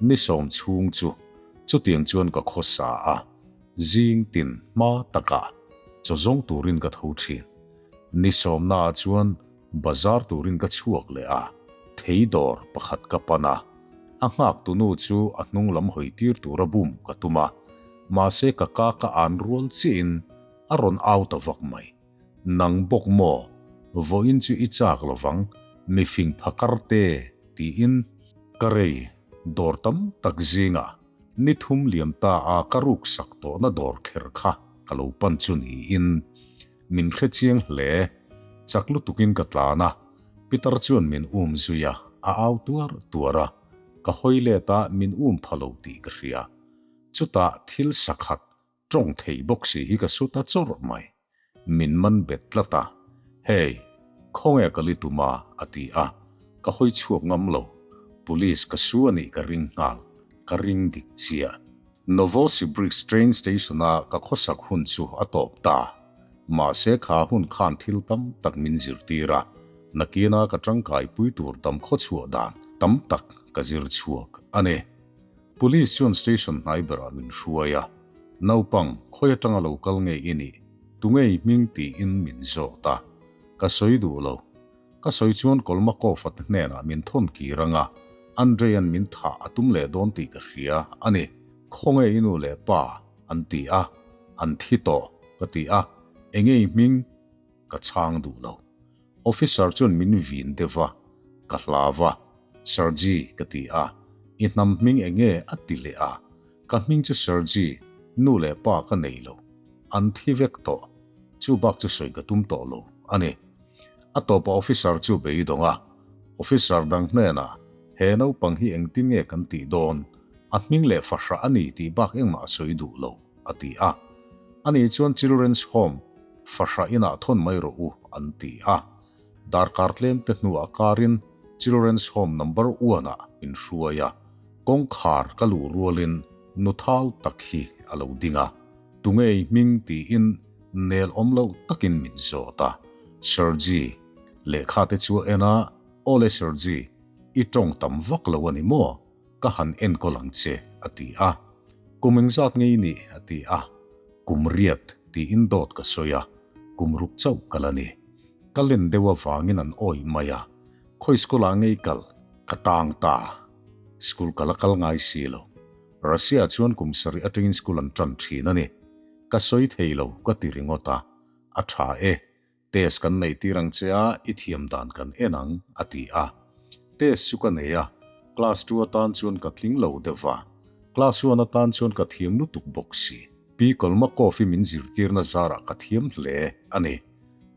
ni sawm chhung chu chutiang chuan ka khawsa a, zing tin hma takah chaw zawng turin ka tho thin. Ni sawmnaah chuan Bazar turin ka chhuak leh a, thei dawr pakhat ka pan a, a nghaktu nu chu a hnung lam hawi tir tura bum ka tum a, mahse ka ka ka an rual chiahin a rawn au ta vak mai. Nang bawk maw? Vawiin chu i chak lovang, mi fing phakar te tiin ka rei dawr tam tak zingah ni thum liam ta a ka ruk sak tawhna dawr kher kha ka lo pan chu niin Min hre chiang hle. Chak lutukin ka tlan a, Peter chuan min um zui a, a au tuar tuar a. Ka hawi let a, min um pha lo tih ka hria. Chutah thil sakhat tawng thei bawk si hi ka su ta chawrh mai. Min man bet tlat a, Hey, khawnge ka li tum a? a ti a. Ka hawi chhuak ngam lo. Police ka su a nih ka ring nghal. Ka ring dik chiah. Novosibirsk train station-a ka khawsak hun chu a tawp ta. Mahse kha hun khan thil tam tak min zirtir a, nakina ka tangkaipui tur dam khawchhuah dan tam tak ka zir chhuak a ni. Police chuan station hnai berah min hruai a, Naupang, khawi atanga lo kal nge i nih? Tunge i hming tiin min zawt a. Ka sawi duh lo. Ka sawi chuan Kolmakov-a te hnenah min thawn kir ang a, Andrey-a'n min thah a tum leh dawn tih ka hria a ni. Khawnge i nu leh pa? an ti a, an thi tawh ka ti a, enge i hming? Ka chhang duh lo. Officer chuan min vin deuh va, ka hlau va, Sergey ka ti a, i hnam hming eng nge a ti leh a, ka hming chu Sergey, nu leh pa ka nei lo, an thi vek tawh, chu bak chu sawi ka tum tawh lo a ni. A tawpah officer chu beidawng a, officer dang hnenah he naupang hi engtin nge kan tih dawn, a hming leh fahrah a ni tih bak engmah a sawi duh lo, a ti a. Ani chuan Children's Home fahrah inah thawn mai rawh u, an ti a. Darkar tlemte hnuah karin Children's Home number one-ah min hruai a, kawngkhar ka luh rualin nu thau tak hi a lo ding a, Tunge i hming tiin nel awm lo takin min zawt a. Sergey, lehkha te chu a en a, Awle Sergey, i tawng tam vak lo a ni maw? Ka han enkawl ang che, a ti a. Kum engzat nge i nih? a ti a. Kum riat tiin dawt ka sawi a, kum ruk chauh ka la ni. Ka len deuh avangin an awih mai a, khawi school ah nge i kal? Ka tang ta. School ka la kal ngai si lo. Russia chuan kum sarih atangin school an tan thin a ni. Ka sawi thei lo, ka ti ringawt a. A tha e. Test kan nei tir ang che a, i thiam dan kan en ang, a ti a. Test chu ka nei a, class two atan chuan ka tling lo deuh va. Class one atan chuan ka thiam lutuk bawk si. Pi Kolmakov-i min zirtirna zarah ka thiam hle a ni.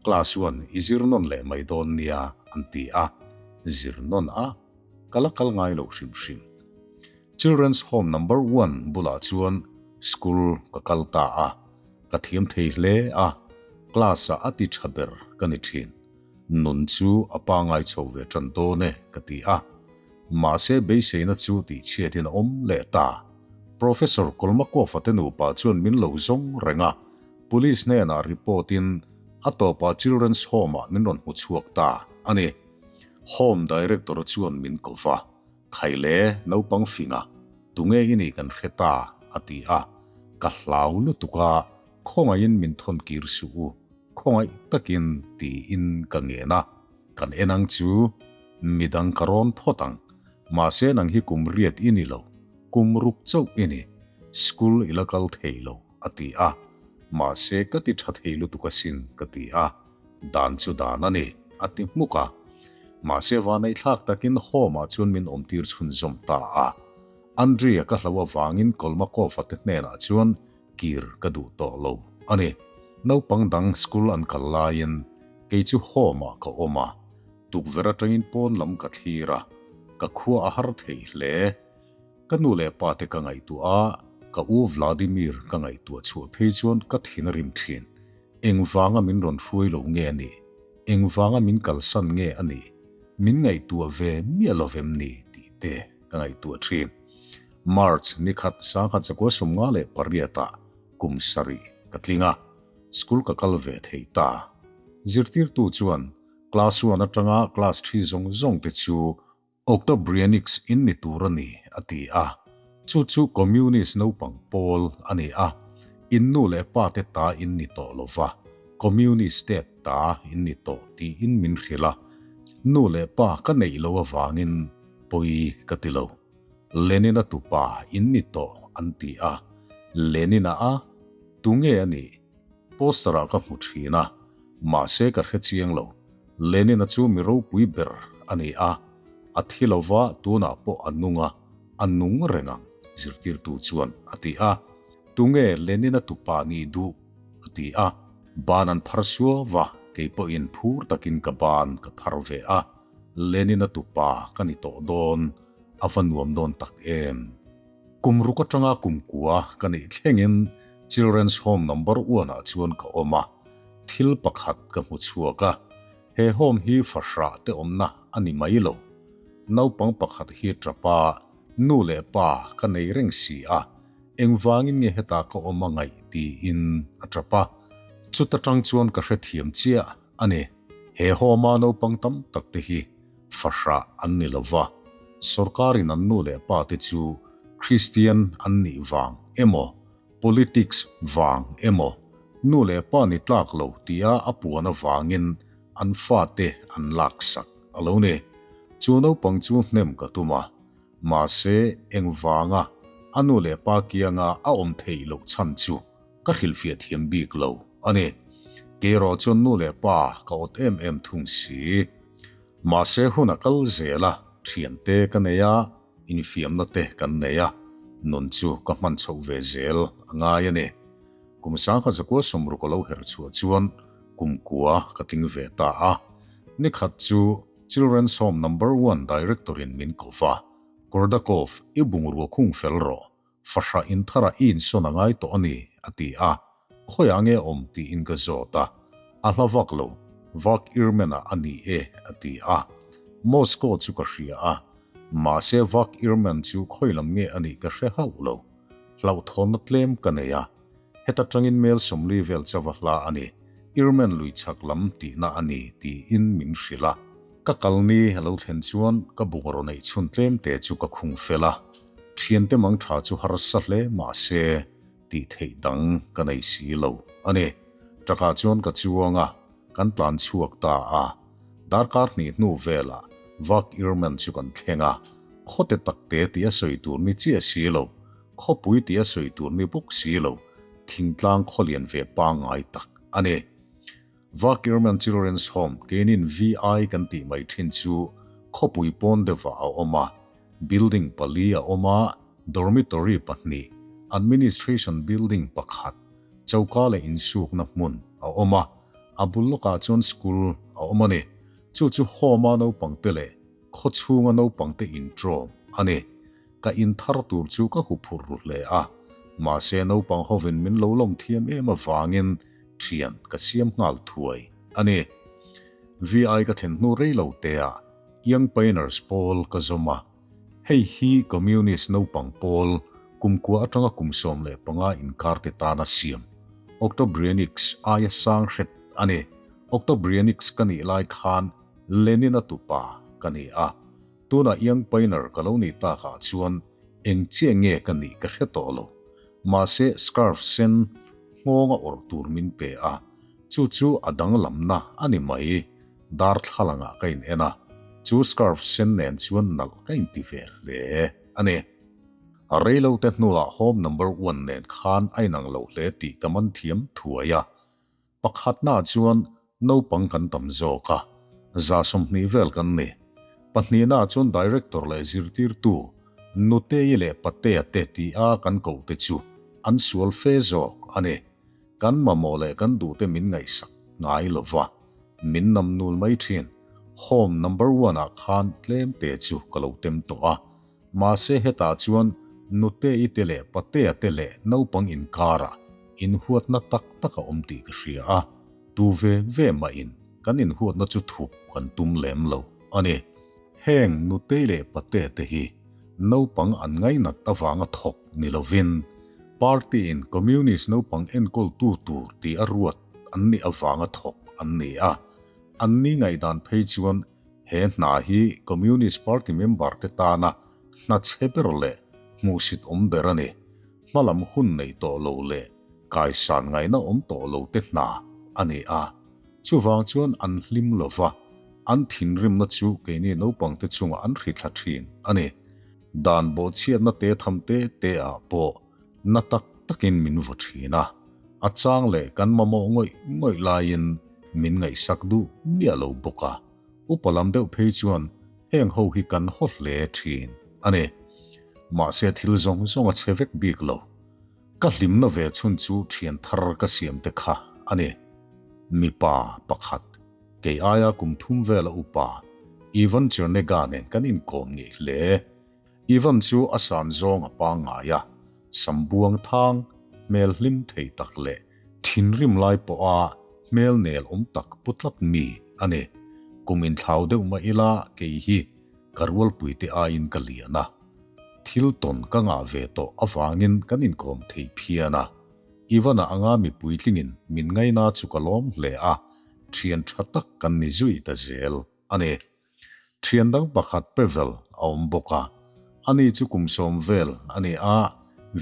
Class one i zir nawn leh mai dawn nia, an ti a. Zir nawn a, ka la kal ngai lo hrim hrim. Children's Home Number One bulah chuan school ka kal ta a, ka thiam thei hle a, class-ah a ti tha ber ka ni thin. Nun chu a pangai chho ve tan dawn e ka ti a, mahse beiseina chu tihchhiatin a awm leh ta. Professor Kolmakov-a te nupa chuan min lo zawng reng a, police hnenah report-in a tawpah Children's Home-ah min rawn hmu chhuak ta a ni. Home Director chuan min ko va. Khaile naupang finga, tunge i nih kan hre ta, a ti a. Ka hlau lutuk a, khawngaihin min thawn kir suh u, khawngaih takin tiin ka ngen a. Kan en ang chu, midang ka rawn phawt ang, mahse nang hi kum riat i ni lo, kum ruk chauh i ni, school i la kal thei lo, a ti a. Mahse ka ti tha thei lutuk asin, ka ti a. Dan chu dan a ni, a ti hmuk a. Mahse vaneihthlak takin Home-ah chuan min awmtir chhunzawm ta a. Andrea ka hlo avangin Kolmakov-a te hnenah chuan kir ka duh tawh lo a ni. Naupang dang school an kal laiin kei chu Home-ah ka awm a, tukverh atangin pawn lam ka thlir a, ka khua a har thei hle. Ka nu leh pa te ka ngaihtuah a, ka u Vladimir ka ngaihtuah chhuah phei chuan ka thin a rim thin. Engvanga min rawn hruai lo nge a nih? Engvanga min kalsan nge a nih? Min ngaihtuah ve miah lo vem ni tih te ka ngaihtuah thin. March ni khat 1958 ah kum sarih ka tling a, school ka kal ve thei ta. Zirtirtu chuan class one atanga class three zawng zawng te chu Octobrianics in ni tur a ni, a ti a. Chu chu Communist naupang pawl a ni a, in nu leh pa te ta in ni tawh lo va, Communist state ta in ni tawh tiin min hrilh a. Nu leh pa ka neih lo avangin pawi ka ti lo. Lenin-a tupa in ni tawh an ti a. Lenin-a a tunge a nih? Poster-ah ka hmu thin a, mahse ka hre chiang lo. Lenin-a chu mi ropui ber a ni a, a thi lo va, tunah pawh a nung a, a nung reng ang, zirtirtu chuan a ti a. Tunge Lenin-a tupa nih duh? a ti a. Ban an phar suau va, kei pawhin phur takin ka ban ka phar ve a. Lenin-a tupa ka ni tawh dawn, a va nuam dawn tak em! Kum ruk atanga kum kua ka nih thlengin Children's Home Number One ah chuan ka awm a, thil pakhat ka hmu chhuak a, he home hi fahrah te awmna a ni mai lo. Naupang pakhat hi tap a, nu leh pa ka nei reng si a, engvangin nge hetah ka awm a ngaih tiin a tap a, chuta tang chuan ka hrethiam chiah a ni. He home a naupang tam tak te hi fahrah an ni lo va, sorkarin an nu leh pa te chu Kristian an nih vang emaw, politics vang emaw, nu leh pa ni tlak lo tia a puan avangin an fate an laksak a lo ni. Chu naupang chu hnem ka tum a, mahse engvanga a nu leh pa kianga a awm theih loh chhan chu ka hrilhfiah thiam bik lo a ni. Kei erawh chuan nu leh pa ka awt em em thung si. Mahse hun a kal zel a, thiante ka nei a, infiamna te kan nei a, nun chu ka hman chhoh ve zel a ngai a ni. Kum sangkhat zakua sawmruk a lo herh chhuah chuan kum kua ka tling ve ta a. Ni khat chu Children's Home Number One Director-in min ko va, Kordakov, i bungrua khung fel rawh, Fahrah in tharah i insawn a ngai tawh a ni, a ti a. Khawiah nge awm tiin ka zawt a. A hla vak lo, Vak Irmen-ah a ni e, a ti a. Moscow chu ka hria a. Mahse Vak Irmen chu khawi lam nge a nih ka hre hauh lo. Hlauhthawnna tlem ka nei a. Heta tangin mel 40 vel chauva hla a ni. Irmen lui chhak lam tihna a ni, tiin min hrilh a. Ka kalni a lo thlen chuan ka bungraw neih chhun tlemte chu ka khung fel a. Thiante mang tha chu harsa hle mahse tih theih dang ka nei si lo a ni. Truck-ah chuan ka chuang a, kan tlan chhuak ta a. Darkar hnih hnu velah Vak Irman chu kan thleng a, khawte takte tih a sawi tur ni chiah si lo, khawpui tih a sawi tur ni bawk si lo, thingtlang khawlian ve pangngai tak a ni. Vak Irman Children's Home, keinin VI kan tih mai thin chu khawpui pawn deuhah a awm a, Building pali a awm a, dormitory pahnih, administration building pakhat, choka leh insukna hmun a awm a, a bul lawkah chuan school a awm a ni. Chu chu home-a naupangte leh khawchhunga naupangte intrawm a ni. Ka inthar tur chu ka huphurh ru hle a, mahse naupang hovin min lo lawm thiam em avangin thian ka siam nghal thuai a ni. VI ka thlen hnu rei lo teah Young Pioneers pawl ka zawm a, hei hi Communist naupang pawl kumkua atanga kum 15 inkar te tana siam Octobrianics aia sang hret a ni. Octobrianics ka nih lai khan Lenin-a tupa ka ni a, tunah Young Pioneer ka lo nih takah chuan eng chiah nge ka nih ka hre tawh lo. Mahse scarf sen nghawnga awrh tur min pe a, chu chu a danglamna a ni mai. Darthlalangah ka in en a, chu scarf sen nen chuan nalh ka inti ve hle a ni. A reilote hnuah home number one nen khan a inang lo hle tih ka man thiam thuai a. Pakhatnaah chuan naupang kan tam zawk a, 120 vel kan ni. Pahnihnaah chuan director leh zirtirtu Nutei leh Patea te tia kan kohte chu an sual fe zawk a ni. Kan mamawh leh kan duhte min ngaihsak ngai lo va, min nam nul mai thin. Home number one ah khan tlem te chu ka lo tem tawh a, mahse hetah chuan nute-i te leh patea te leh naupang inkarah inhuatna tak tak a awm tih ka hria a, tu ve ve mahin kan inhuatna chu thup kan tum lem lo a ni. Heng nutei leh patea te hi naupang an ngainat avanga thawk ni lovin party-in communist naupang enkawltu tur tih a ruat an nih avanga thawk an ni a. An ni ngaihdan phei chuan he hna hi communist party member te tana hna chhe ber leh hmuhsit awm ber a ni. Hmalam hun nei tawh lo leh kaisan ngaihna awm tawh lo te hna a ni a. Chuvang chuan an hlim lo va, an thinrimna chu keini naupangte chungah an hrithla thin a ni. Dan bawhchhiatna te tham te te ah pawh na tak takin min vaw thin a, a chang leh kan mamawh ngawih ngawih laiin min ngaihsak duh miah lo bawk a, upa lam deuh phei chuan heng ho hi kan haw hle thin a ni. Mahse thil zawng zawng a che vek bik lo. Ka hlimna ve chhun chu thian thar ka siam te kha a ni. Mipa pakhat, kei aia kum thum vela upa, Ivan Chernega nen kan inkawm ngei hle. Ivan chu a san zawng a pangngai a, sambuang thang, hmel hlim thei tak leh thinrim lai pawha hmel nel awm tak pu tlat mi a ni. Kum inthlau deuh mah ila kei hi ka rualpuite aiin ka lian a. Thil tawn ka ngah ve tawh avangin kan inkawm thei phian a, Ivan-a anga mi puitlingin min ngaina chu ka lawm hle a, thian tha tak kan ni zui ta zel a ni. Thian dang pakhat Pavel a awm bawk a, ani chu kum 10 vel a ni a,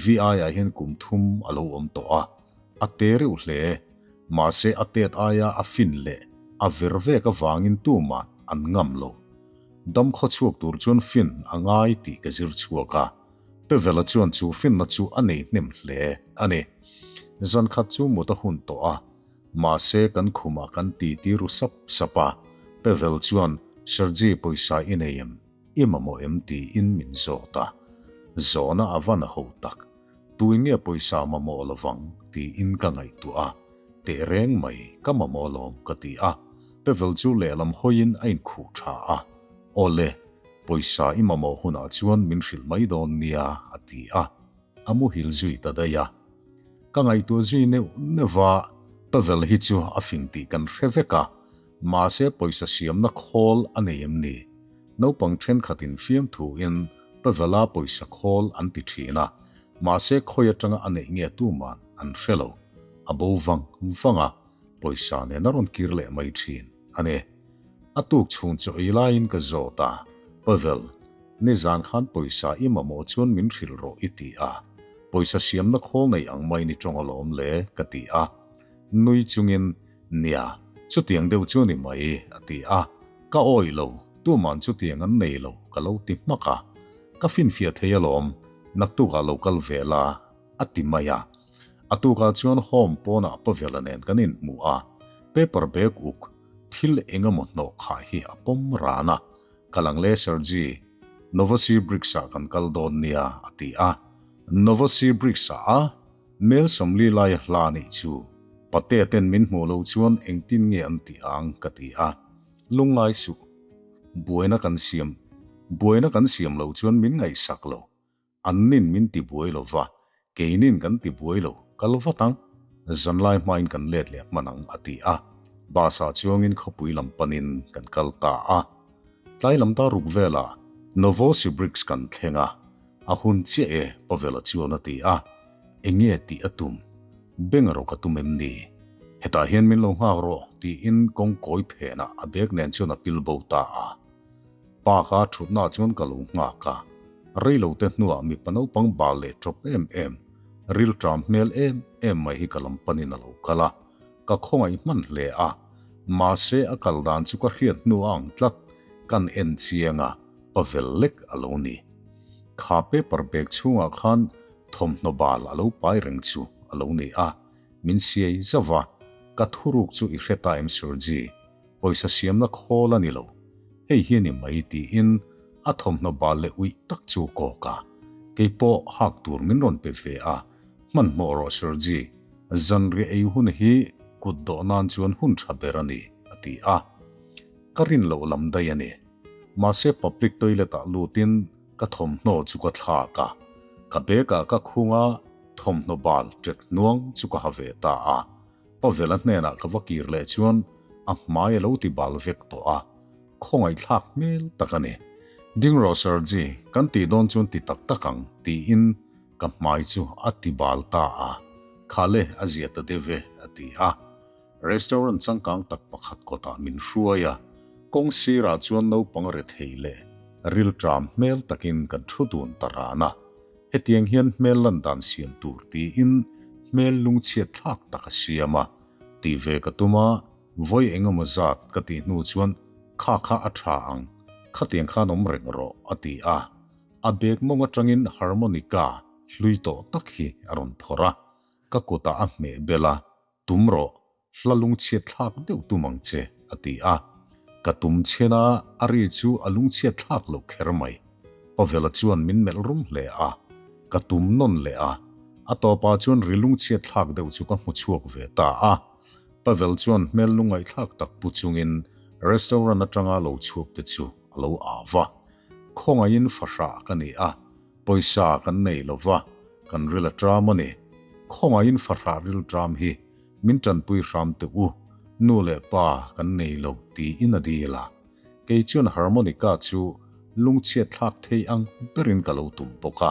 VI-ah hian kum thum a lo awm tawh a, a te reuh hle, mahse a tet aia a fin leh a ver vek avangin tumah an ngam lo. Dam khaw chhuak tur chuan fin a ngai tih ka zir chhuak a, Pevela chuan chu finna chu a nei hnem hle a ni. Zan khat chu mut a hun tawh a, Mahse kan khumah kan titi ru sap sap a, Pavel chuan Sergei pawisa i nei em? I mamawh em? tiin min zawt a. Zawhna a van a ho tak. Tuin nge pawisa mamawh lovang? tiin ka ngaihtuah a. Tehreng mai, ka mamawh lawm ka ti a. Pavel chu lehlam hawiin a inkhuh tha a. Awle, pawisa i mamawh hunah chuan min hrilh mai dawn nia, a ti a. A muhil zui ta daih a. Ka ngaihtuah zui neuh neuh va, Pavel hi chu a fing tih kan hre vek a, mahse pawisa siamna khawl a nei em ni? Naupang thenkhatin fiamthuin Pavela pawisa khawl an ti thin a, mahse khawi atanga a neih nge tuman an hre lo. A bo vang vang a, pawisa nen a rawn kir leh mai thin a ni. A tuk chhung chaw ei laiin ka zawt a, Pavel, nizan khan pawisa i mamawh chuan min hrilh rawh i ti a, pawisa siamna khawl nei ang mai ni tawng alawm le ka ti a. Nui chungin, Nia, chutiang deuh chu ni mai a ti a. Ka awih lo, tuman chutiang an nei lo ka lo ti hmak a. Ka finfiah thei alawm, naktukah lo kal ve la a ti mai a. A tukah chuan home pawnah Pavela nen kan inhmu a, paper bag uk thil eng emaw hnawh khah hi a pawm ran a, Ka lang le Sergi, Novosibirsk-ah kan kal dawn nia a ti a. Novosibirsk-ah a mel 40 laia hla nih chu Patea ten min hmuh loh chuan engtin nge an tih ang ka ti a. Lungngai suh. Buaina kan siam buaina kan siam loh chuan min ngaihsak lo. An nin min ti buai lo va, keinin kan ti buai lo, kal vat ang. Zanlai hmain kan let leh hman ang, a ti a. Bus ah chuangin khawpui lam panin kan kal ta a. Tlai lam ta ruk velah Novosibirsk kan thleng a, a hun chiah e, Pavel-a chuan a ti a. Enge tih a tum? Beng rawh ka tum em ni? Hetah hian min lo nghak rawh, tiin kawngkawi phenah a bag nen chuan a pil bo ta a. Park a thutna chuan ka lo nghak a, reilote hnuah mipa naupang bal leh tawp em em, rilṭam hmel em em mai hi ka lam panin a lo kal a, ka khawngaih hman hle a, mahse a kal dan chu ka hriat hnu a ang tlat, kan en chiang a, pavel lek a lo ni. Kha paper bag chhungah khan thawmhnaw bal a lo pai reng chu a lo ni a, min siai zauh va, ka thuruk chu i hre ta em Surji? Pawisa siamna khawl a ni lo, hei hi a ni mai tiin a thawmhnaw bal leh uih tak chu kawk a, kei pawh hak tur min rawn pe ve a, hmanhmawh rawh Sergi, zanriah ei hun hi kut dawh nan chuan hun tha ber a ni, a ti a. Ka rin loh lam daih a ni. Mahse public toilet ah lutin ka thawmhnaw chu ka thlak a, ka bag ah ka khung a, thawmhnaw bal ṭet hnuang chu ka ha ve ta a. Pavela hnenah ka va kir leh chuan a hmai a lo ti bal vek tawh a, khawngaihthlak hmel tak a ni. Ding rawh Sergi, kan tih dawn chuan ti tak tak ang, tiin ka hmai chu a ti bal ta a. Khale a zia ta deuh e, a ti a. Restaurant changkang tak pakhat kawtah min hruai a, kawng sirah chuan naupang rethei leh rilṭam hmel takin kan thu dun ta ran a. Hetiang hian hmel lan dan siam tur tiin hmel lungchhiat thlak tak a siam a, tih ve ka tum a, vawi engemaw zat ka tih hnu chuan kha kha a tha ang, khatiang khan awm reng rawh a ti a. A bag mawng atangin harmonica hlui tawh tak hi a rawn phawrh a, ka kutah a hmeh bel a, Tum rawh, hla lungchhiat thlak deuh tum ang che, a ti a. Ka tum chhen a, a ri chu a lungchhiat thlak loh kher mai. Pavela chuan min melh rum hle a, ka tum nawn leh a. A tawpah chuan ri lungchhiat thlak deuh chu ka hmu chhuak ve ta a. Pavel chuan hmel lungngaihthlak tak pu chungin restaurant atanga lo chhuak te chu a lo au va. Khawngaihin fahrah ka ni a, Pawisa kan nei lo va, kan ril a ṭam a ni. Khawngaihin fahrah ril ṭam hi min ṭanpui hram teh u, nu leh pa kan nei lo tiin a dil a. Kei chuan harmonica chu lungchhiat thlak thei ang berin ka lo tum bawk a.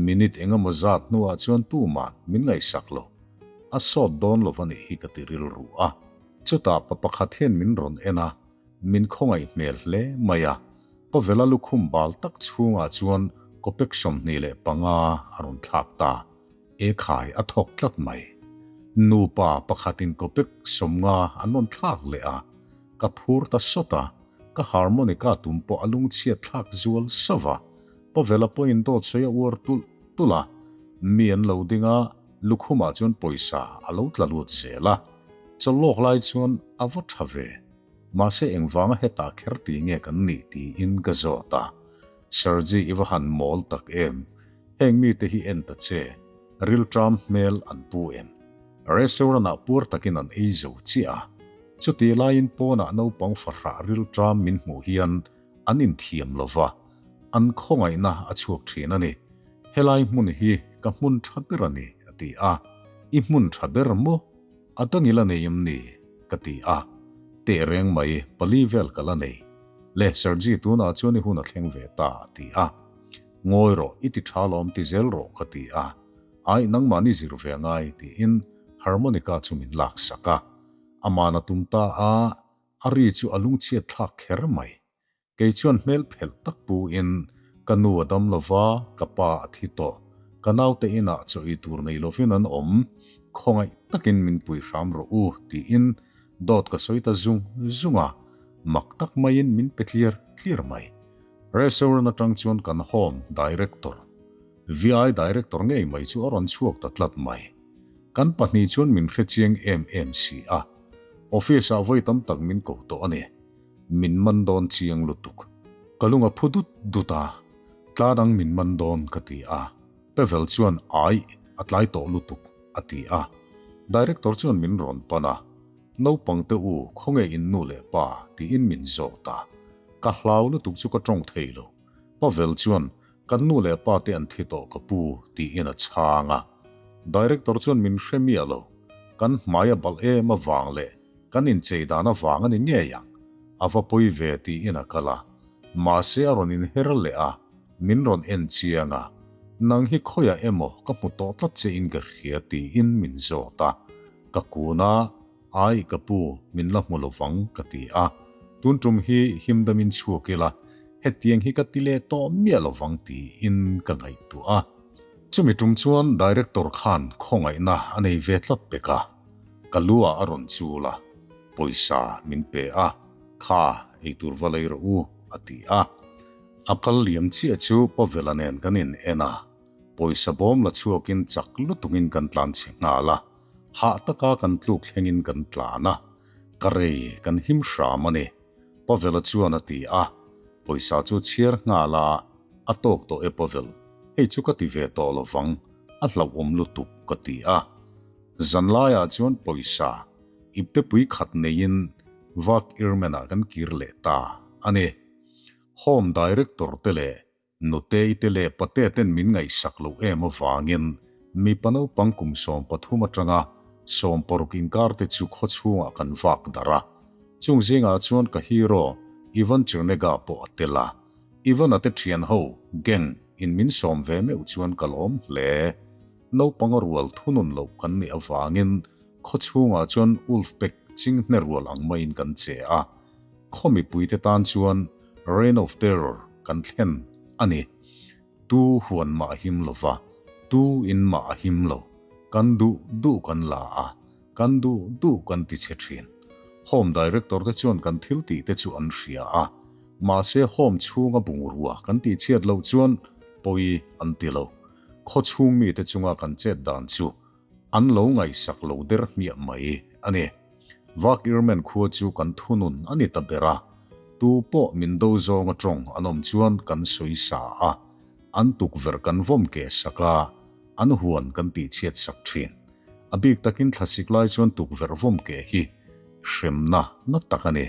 Minute eng emaw zat hnuah chuan tuman min ngaihsak lo. A sawt dawn lo va nih hi ka ti rilru a. Chutah pa pakhat hian min rawn en a, Min khawngaih hmel hle mai a, Pavela lukhum bal tak chhungah chuan kawpek 25 a rawn thlak ta. E khai a thawk tlat mai. Nupa pakhatin kawpek 50 an rawn thlak leh a, ka phur ta sawt a, ka harmonica tum pawh a lungchhiat thlak zual sauh a, Pavela pawhin dawt sawi a uar tulh tulh a, mi an lo ding a, lukhumah chuan pawisa a lo tla lut zel a. Chawlhlawk lai chuan a va tha ve. Mahse engvanga hetah kher ti nge kan nih tiin ka zawt a. Sergi i va han mawl tak em? Heng mite hi en ta che, rilṭam hmel an pu em? Restaurant ah puar takin an ei zo chiah a. Chutih laiin pawnah naupang fahrah rilṭam min hmuh hian an inthiam lo va, an khawngaihna a chhuak thin a ni. Helai hmun hi ka hmun tha ber a ni, a ti a. I hmun tha ber maw? A dang i la nei em ni? ka ti a. Teh reng mai, pali vel ka la nei. Le, Sergi, tunah chuan i hun a thleng ve ta, a ti a. Ngawi rawh, i ti tha lawm ti zel rawh, ka ti a. Ai, nangmahni zir ve angai, tiin harmonica chu min laksak a. Aman a tum ta a, a ri chu a lungchhiat thlak kher mai. Kei chuan hmel phelh tak pu in, ka nu a dam lo va, ka pa a thi tawh. Ka naute inah chaw ei tur nei lovin an awm, khawngaih takin min pui hram rawh u, tiin dawt ka sawi ta zung zung a, mak tak maiin min pe tliar tliar mai. Restaurant atang chuan kan home director, VI director ngei mai chu a rawn chhuak ta tlat mai. Kan pahnih chuan min hrechiang em em si a, office ah vawi tam tak min ko tawh a ni. Min man dawn chiang lutuk. Ka lung a phu dut dut a, tla dang min man dawn ka ti a. Pavel chuan Aih, a tlai tawh lutuk a ti a. Director chuan min rawn pan a, Naupang te u, khawnge in nu leh pa? tiin min zawt a. Ka hlau lutuk chu ka tawng thei lo. Pavel chuan Kan nu leh pa te an thi tawh ka pu tiin a chhang a. Director chuan min hre miah lo. Kan hmai a balh em avang leh kan inchei dan avang a ni ngei ang. A va pawi ve tiin a kal a. Mahse a rawn inher leh a, min rawn en chiang a. Nang hi khawiah emaw ka hmu tawh tlat che in ka hria tiin min zawt a. Ka kun a, Ai ka pu, min la hmu lovang ka ti a. Tun tum hi himdamin chhuak ila, hetiang hi ka ti leh tawh miah lovang tiin ka ngaihtuah a. Chumi tum chuan Director khan khawngaihna a nei ve tlat pek a, ka lu ah a rawn chul a, pawisa min pe a, Kha, eitur va lei rawh u, a ti a. A kal liam chiah chu Pavela nen kan in en a, pawisa bawm la chhuakin chak lutukin kan tlan chhe nghal a. Hah taka kan tluk thlengin kan tlan a, ka rei kan him hram a ni, Pavel-a chuan a ti a. Pawisa chu chhiar nghal a, a tawk tawh e Pavel, hei chu ka ti ve tawh lo vang, a hlauhawm lutuk ka ti a. Zanlaiah chuan pawisa iptepui khat neiin Vak Irmen-ah kan kir leh ta a ni. Home Director te leh Nutei te leh pate ten min ngaihsak loh em avangin mipa naupang kum 13 atanga 60 inkar te chu khawchhungah kan vak darh a. Chung zingah chuan ka hero Ivan Chernega pawh a tel a. Ivan-a te thian ho, gang, in min sawm ve meuh chuan ka lawm hle. Naupang a rual thunun loh kan nih avangin khawchhungah chuan Ulfbek chinghne rual ang maiin kan che a. Khaw mipuite tan chuan Reign of Terror kan thlen a ni. Tu huan mah a him lo va, tu in mah a him lo. Kan duh duh kan la a, kan duh duh kan ti chhe thin. Home Director te chuan kan thil tih te chu an hria a, mahse Home chhunga bungrua kan tih chhiat loh chuan pawi an ti lo. Khaw chhung mite chunga kan chet dan chu an lo ngaihsak lo der hmiah mai a ni. Vak Irmen khua chu kan thunun a ni ta ber a, tu pawh min do zawnga tawng an awm chuan kan sawi sa a, an tukverh kan vawm keh sak a, an huan kan tihchhiat sak thin. A bik takin thlasik lai chuan tukverh vawm keh hi hremna na tak a ni.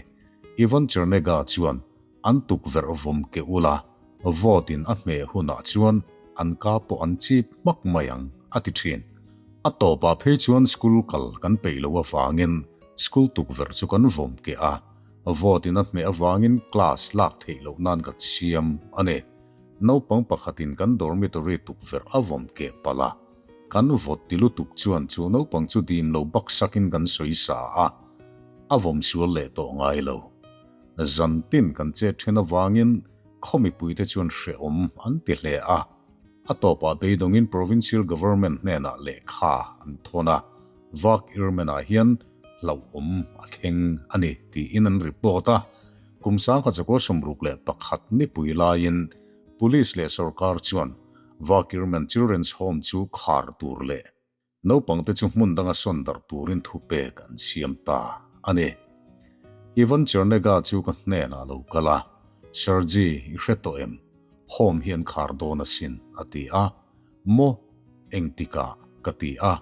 Ivan Chernega chuan an tukverh vawm keh ula, vote in a hmeh hunah chuan an ka pawh an chip hmak mai ang, a ti thin. A tawpah phei chuan school kal kan peih loh avangin school tukverh chu kan vawm keh a, vote in a hmeh avangin class lak theih loh nan ka siam a ni. Naupang pakhatin kan dormitory tukverh a vawm keh palh a, kan vote ti lutuk chuan chu naupang chu dim lo baksakin kan sawi sa a, a vawm sual leh tawh ngai lo. Zan tin kan chet then avangin khaw mipuite chuan hrehawm an ti hle a. A tawpah beidawngin Provincial Government hnenah lehkha an thawn a, Vak Irmen-ah hian hlauhawm a thleng a ni tiin an report a. Kum 1961 nipui laiin Police leh sorkar chuan Vak Irmen Children's Home chu khar tur leh. Naupangte chu hmun danga sawn darh turin thupek an siam ta a ni. Ivan Chernega chu ka hnenah a lo kal a, Sergey, i hre tawh em? Home hi an khar dawn asin, a ti a. Maw? Engtikah? ka ti a.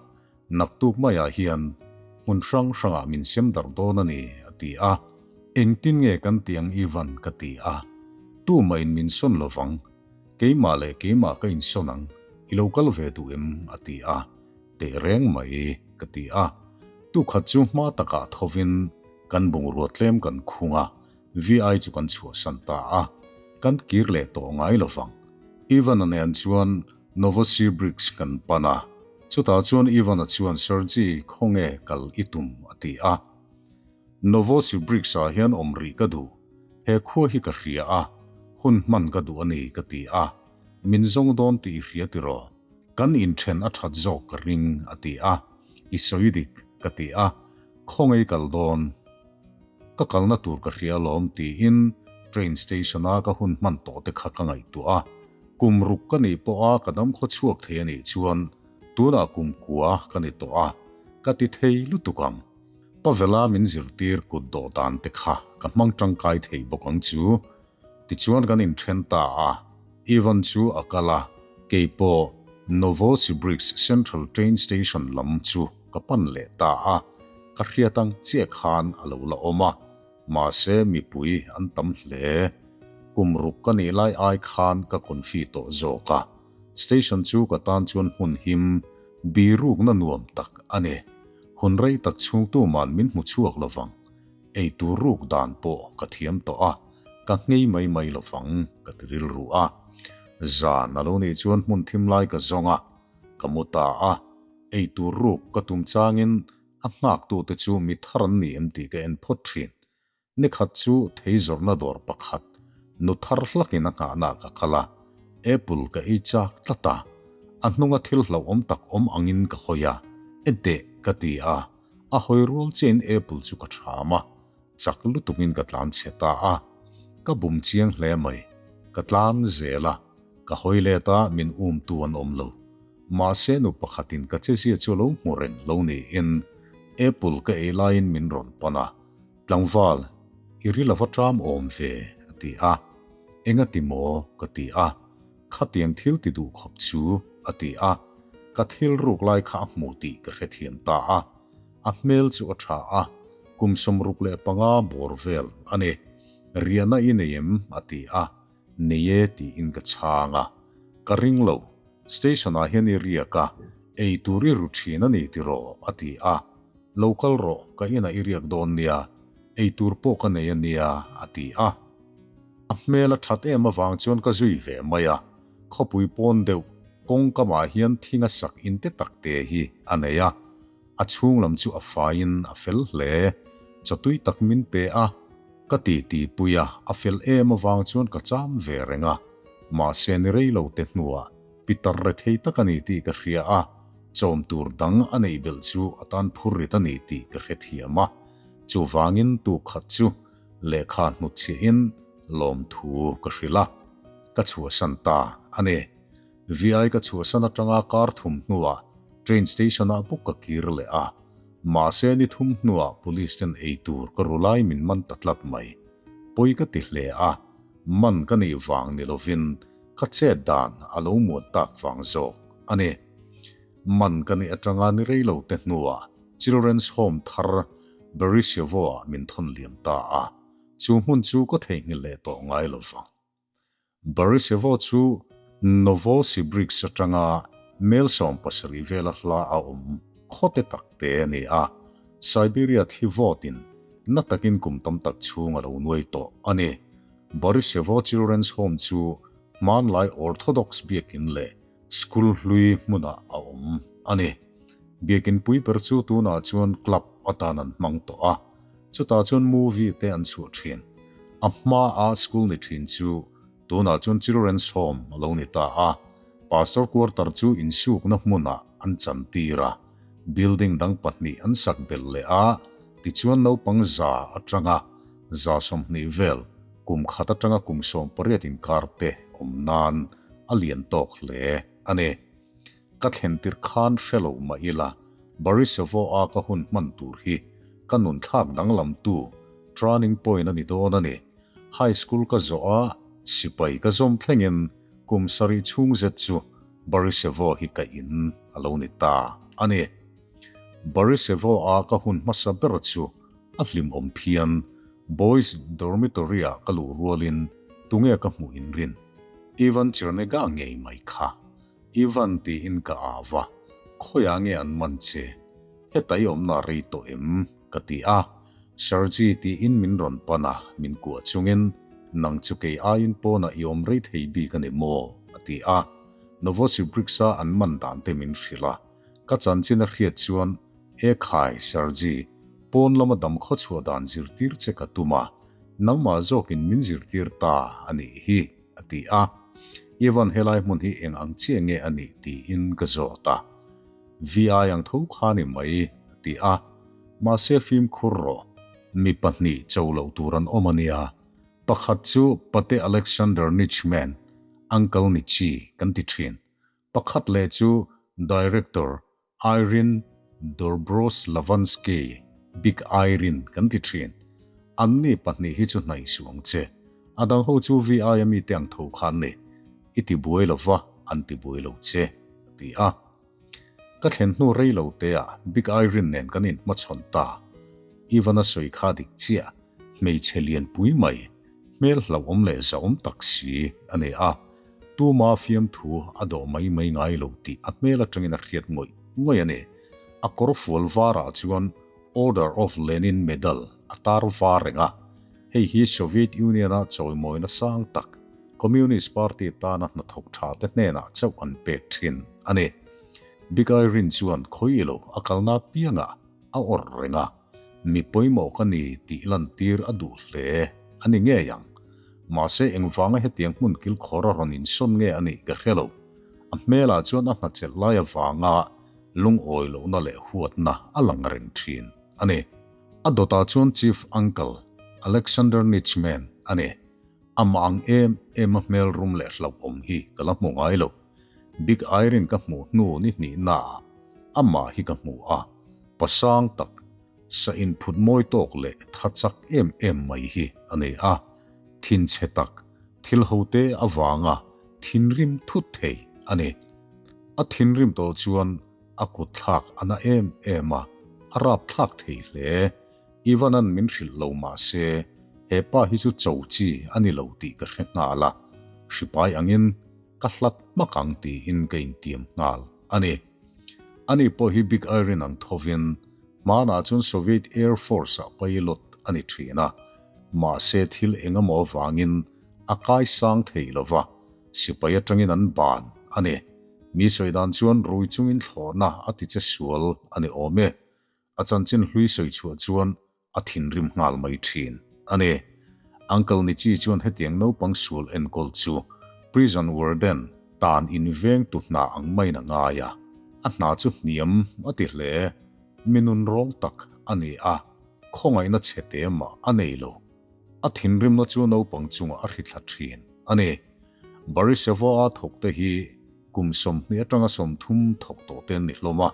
Naktuk maiah hian hmun hrang hrangah min sem darh dawn a ni, a ti a. Engtin nge kan ti ang Ivan? ka ti a. Tumahin min sawn lovang. Keimah leh keimah ka insawn ang, i lo kal ve duh em? a ti a. Teh reng mai, ka ti a. Tukhat chu hma takah thovin kan bungrua tlem kan khung a, VI chu kan chhuahsan ta a. Kan kir leh tawh ngai lovang. Ivan-a nen chuan Novosibirsk kan pan a. Chutah chuan Ivan-a chuan Sergei khawnge kal i tum? a ti a. Novosibirsk-ah hian awm rih ka duh. He khua hi ka hria a, hun hman ka duh a ni ka ti a. Min zawng dawn tih i hria tiraw? Kan inthen a that zawk ka ring a ti a. I sawi dik ka ti a. Khawnge i kal dawn? Ka kalna tur ka hria alawm tiin train station a ka hun hman tawh te kha ka ngaihtuah a. Kum ruk ka nih pawh a ka dam khaw chhuak thei a nih chuan tunah kum kua ka ni tawh a, ka ti thei lutuk ang. Pavela min zirtir kut dawh dan te kha ka hmang tangkai thei bawk ang chu. Tichuan kan inthen ta a, Ivan chu a kal a, kei pawh Novosibirsk Central Train Station lam chu ka pan leh ta a, ka hriat ang chiah khan a lo la awm a, mahse mipui an tam hle. Kum ruk ka nih lai ai khan ka confi tawh zawk a, station chu ka tan chuan hmun him birukna nuam tak a ni. Hun rei tak chhung tuman min hmu chhuak lovang. Ei tur ruk dan pawh ka thiam tawh a, ka nghei mai mai lovang ka ti rilru a. Zan a lo nih chuan hmun thim lai ka zawng a, ka mu ta a. Ei tur ruk ka tum changin a nghaktute chu mi thar an ni em tih ka en phawt thin. Nikhat chu thei zawrhna dawr pakhat, nu thar hlakin a nghahna ka kal a, apple ka ei chak tlat a, a hnunga thil hlauhawm tak awm angin ka hawi a, enteh ka ti a, a hawi rual chiahin apple chu ka ṭham a, chak lutukin ka tlan chhe ta a, ka bum chiang hle mai, ka tlan zel a, ka hawi let a min umtu an awm lo. Mahse nu pakhatin ka chezia chu a lo hmu reng lo niin apple ka ei laiin min rawn pan a, Tlangval, i ri lova ṭam awm ve, a ti a. Enga ti maw? ka ti a. Khatiang thil ti duh khawp chu, a ti a. Ka thil ruk lai kha a hmu tih ka hrethiam ta a. A hmel chu a ṭha a, kum 65 bawr vel a ni. Riahna i nei em? a ti a. Nei e tiin ka chhang a. Ka ring lo, station-ah hian i riak a, ei tur i ru ṭhin a ni tiraw? a ti a. Lo kal rawh, ka inah i riak dawn nia, ei tur pawh ka nei a nia, a ti a. A hmel a that em avang chuan ka zui ve mai a, khawpui pawn deuh kawng kamah hian thing a sak in te tak te hi a nei a, a chhung lam chu a faiin a fel hle. Chawtui tak min pe a, ka ti ti pui a, a fel em avang chuan ka cham ve reng a, mahse ni rei lo te hnuah Pitar rethei tak a ni tih ka hria a, chawm tur dang a neih belh chu a tan phur rit a ni tih ka hrethiam a. Chuvangin tuk khat chu lehkha hnutchhiahin lawmthu ka hrilh a, ka chhuahsan ta a ni. VI ka chhuahsan atanga kar thum hnuah train station-ah bawk ka kir leh a, mahse ni thum hnuah police ten ei tur ka ru lai min man ta tlat mai. Pawi ka ti hle a, man ka nih vang ni lovin Ka chet dan a lo muan tak vang zawk a ni. Man ka nih atanga ni rei lo te hnuah Children's Home thar Berishevo-ah min thawn liam ta a, chu hmun chu ka theihnghilh leh tawh ngai lo vang. Berishevo chu Novosibirsk atanga mel 70 vela hla a awm khawte tak te a ni a, Siberia thli vawtin na takin kum tam tak chhung a lo nuai tawh a ni. Borisevo Children's Home chu hmanlai Orthodox biakin leh school hlui hmunah a awm a ni. Biakin pui ber chu tunah chuan club atan an hmang tawh a, chutah chuan movie te an chhuah thin. A hmaa school ni thin chu tunah chuan Children's Home a lo ni ta a, pastor quarter chu insukna hmunah an chantir a, building dang pahnih an sak belh leh a, tichuan naupang za atanga 120 vel kum khat atanga kum 18 inkar te awm nan a lian tawk hle a ni. Ka thlen tirh khan hre lo mah ila, Barisevo-a ka hun hman tur hi ka nun thlak danglamtu turning point a ni dawn a ni. High school ka zawh a, sipai ka zawm thlengin kum sarih chhung zet chu Barisevo hi ka in a lo ni ta a ni. Barisevo-a ka hun hmasa ber chu a hlimawm phian. Boys dormitory-ah ka luh rualin tunge ka hmuh inrin? Ivan Chernega ngei mai kha. Ivan tiin ka au a, khawiah nge an man che? Heta i awmna rei tawh em? ka ti a, Sergey tiin min rawn pan a, min kuah chungin, Nang chu kei aiin pawnah i awm rei thei bik a ni maw? a ti a, Novosibirsk-a an man dan te min hrilh a, ka chanchin a hriat chuan, E khai, Sergey, pawn lama dam khawchhuah dan zirtir che ka tum a, nangmah zawkin min zirtir ta a nih hi. A ti a. Ivan helai hmun hi eng ang chiah nge a nih tiin ka zawt a. VI ang tho kha ni mai, a ti a. Mahse fimkhur rawh, mi pahnih cho loh tur an awm a nia. Pakhat chu Pate Alexander Nichman, Uncle Nichi kan ti thin. Pakhat leh chu Director Irene Dobroslavansky, Big Irene kan ti thin. Anni pahnih hi chu hnaih suh ang che. A dang ho chu VI a mite ang tho khan ni. I ti buai lo va, an ti buai lo che, a ti a. Ka thlen hnu rei lo te ah Big Irene nen kan inhmachhawn ta. Ivan a sawi kha dik chiah, hmeichhe lianpui mai, hmel hlauhawm leh zahawm tak si a ni a. Tuma fiamthu a dawh mai mai ngai lo tih a hmel atangin a hriat ngawih ngawih a ni. A kawr fual varah chuan Order of Lenin Medal a tar var reng a. Hei hi Soviet Union-a chawimawina sang tak, Communist Party tana hnathawk tha te hnenah chauh an pek thin a ni. Big Irene chuan khawi lo a kalna piangah a awrh reng a. Mi pawimawh ka ni tih lantir a duh hle a ni ngei ang. Mahse engvanga hetiang hmun kilkhawr a rawn insawn nge a nih ka hre lo. A hmelah chuan a hnachelh lai avanga lungawi lohna leh huatna a lang reng thin a ni. A dawtah chuan Chief Uncle Alexander Nichman a ni. Amah ang em em a hmel rum leh hlauhawm hi ka la hmu ngai lo. Big Irene ka hmuh hnu ni hnihnaah amah hi ka hmu a, pasang tak, sa inphut mawi tawk leh tha chak em em mai hi a nei a, thinchhe tak, thil hote avanga thinrim thut thei a ni. A thinrim tawh chuan a kut thlak a na em em a, a rap thlak thei hle. Ivan-a'n min hrilh lo mah se, he pa hi chu cho chi a ni lo tih ka hre nghal a, hripai angin ka hlat hmak ang tiin ka intiam nghal a ni. Ani pawh hi Big Irene ang thovin hmanah chuan Soviet Air Force-ah pilot a ni thin a, mahse thil eng emaw avangin a kai sang thei lo va, sipai atangin an ban a ni. Mi sawi dan chuan rui chungin thlawhna a ti che sual a ni awm e. A chanchin hlui sawi chhuah chuan a thinrim nghal mai thin a ni. Uncle Nichi chuan hetiang naupang sual enkawl chu prison warden tan inveng tu hna ang maiin a ngai a, a hna chu hniam a ti hle. Mi nun rawng tak a ni a, khawngaihna chhe te mah a nei lo. A thinrimna chu naupang chungah a hrithla thin a ni. Barisevo-a thawkte hi Kum 20 atanga 30 thawk tawh te an ni hlawm a,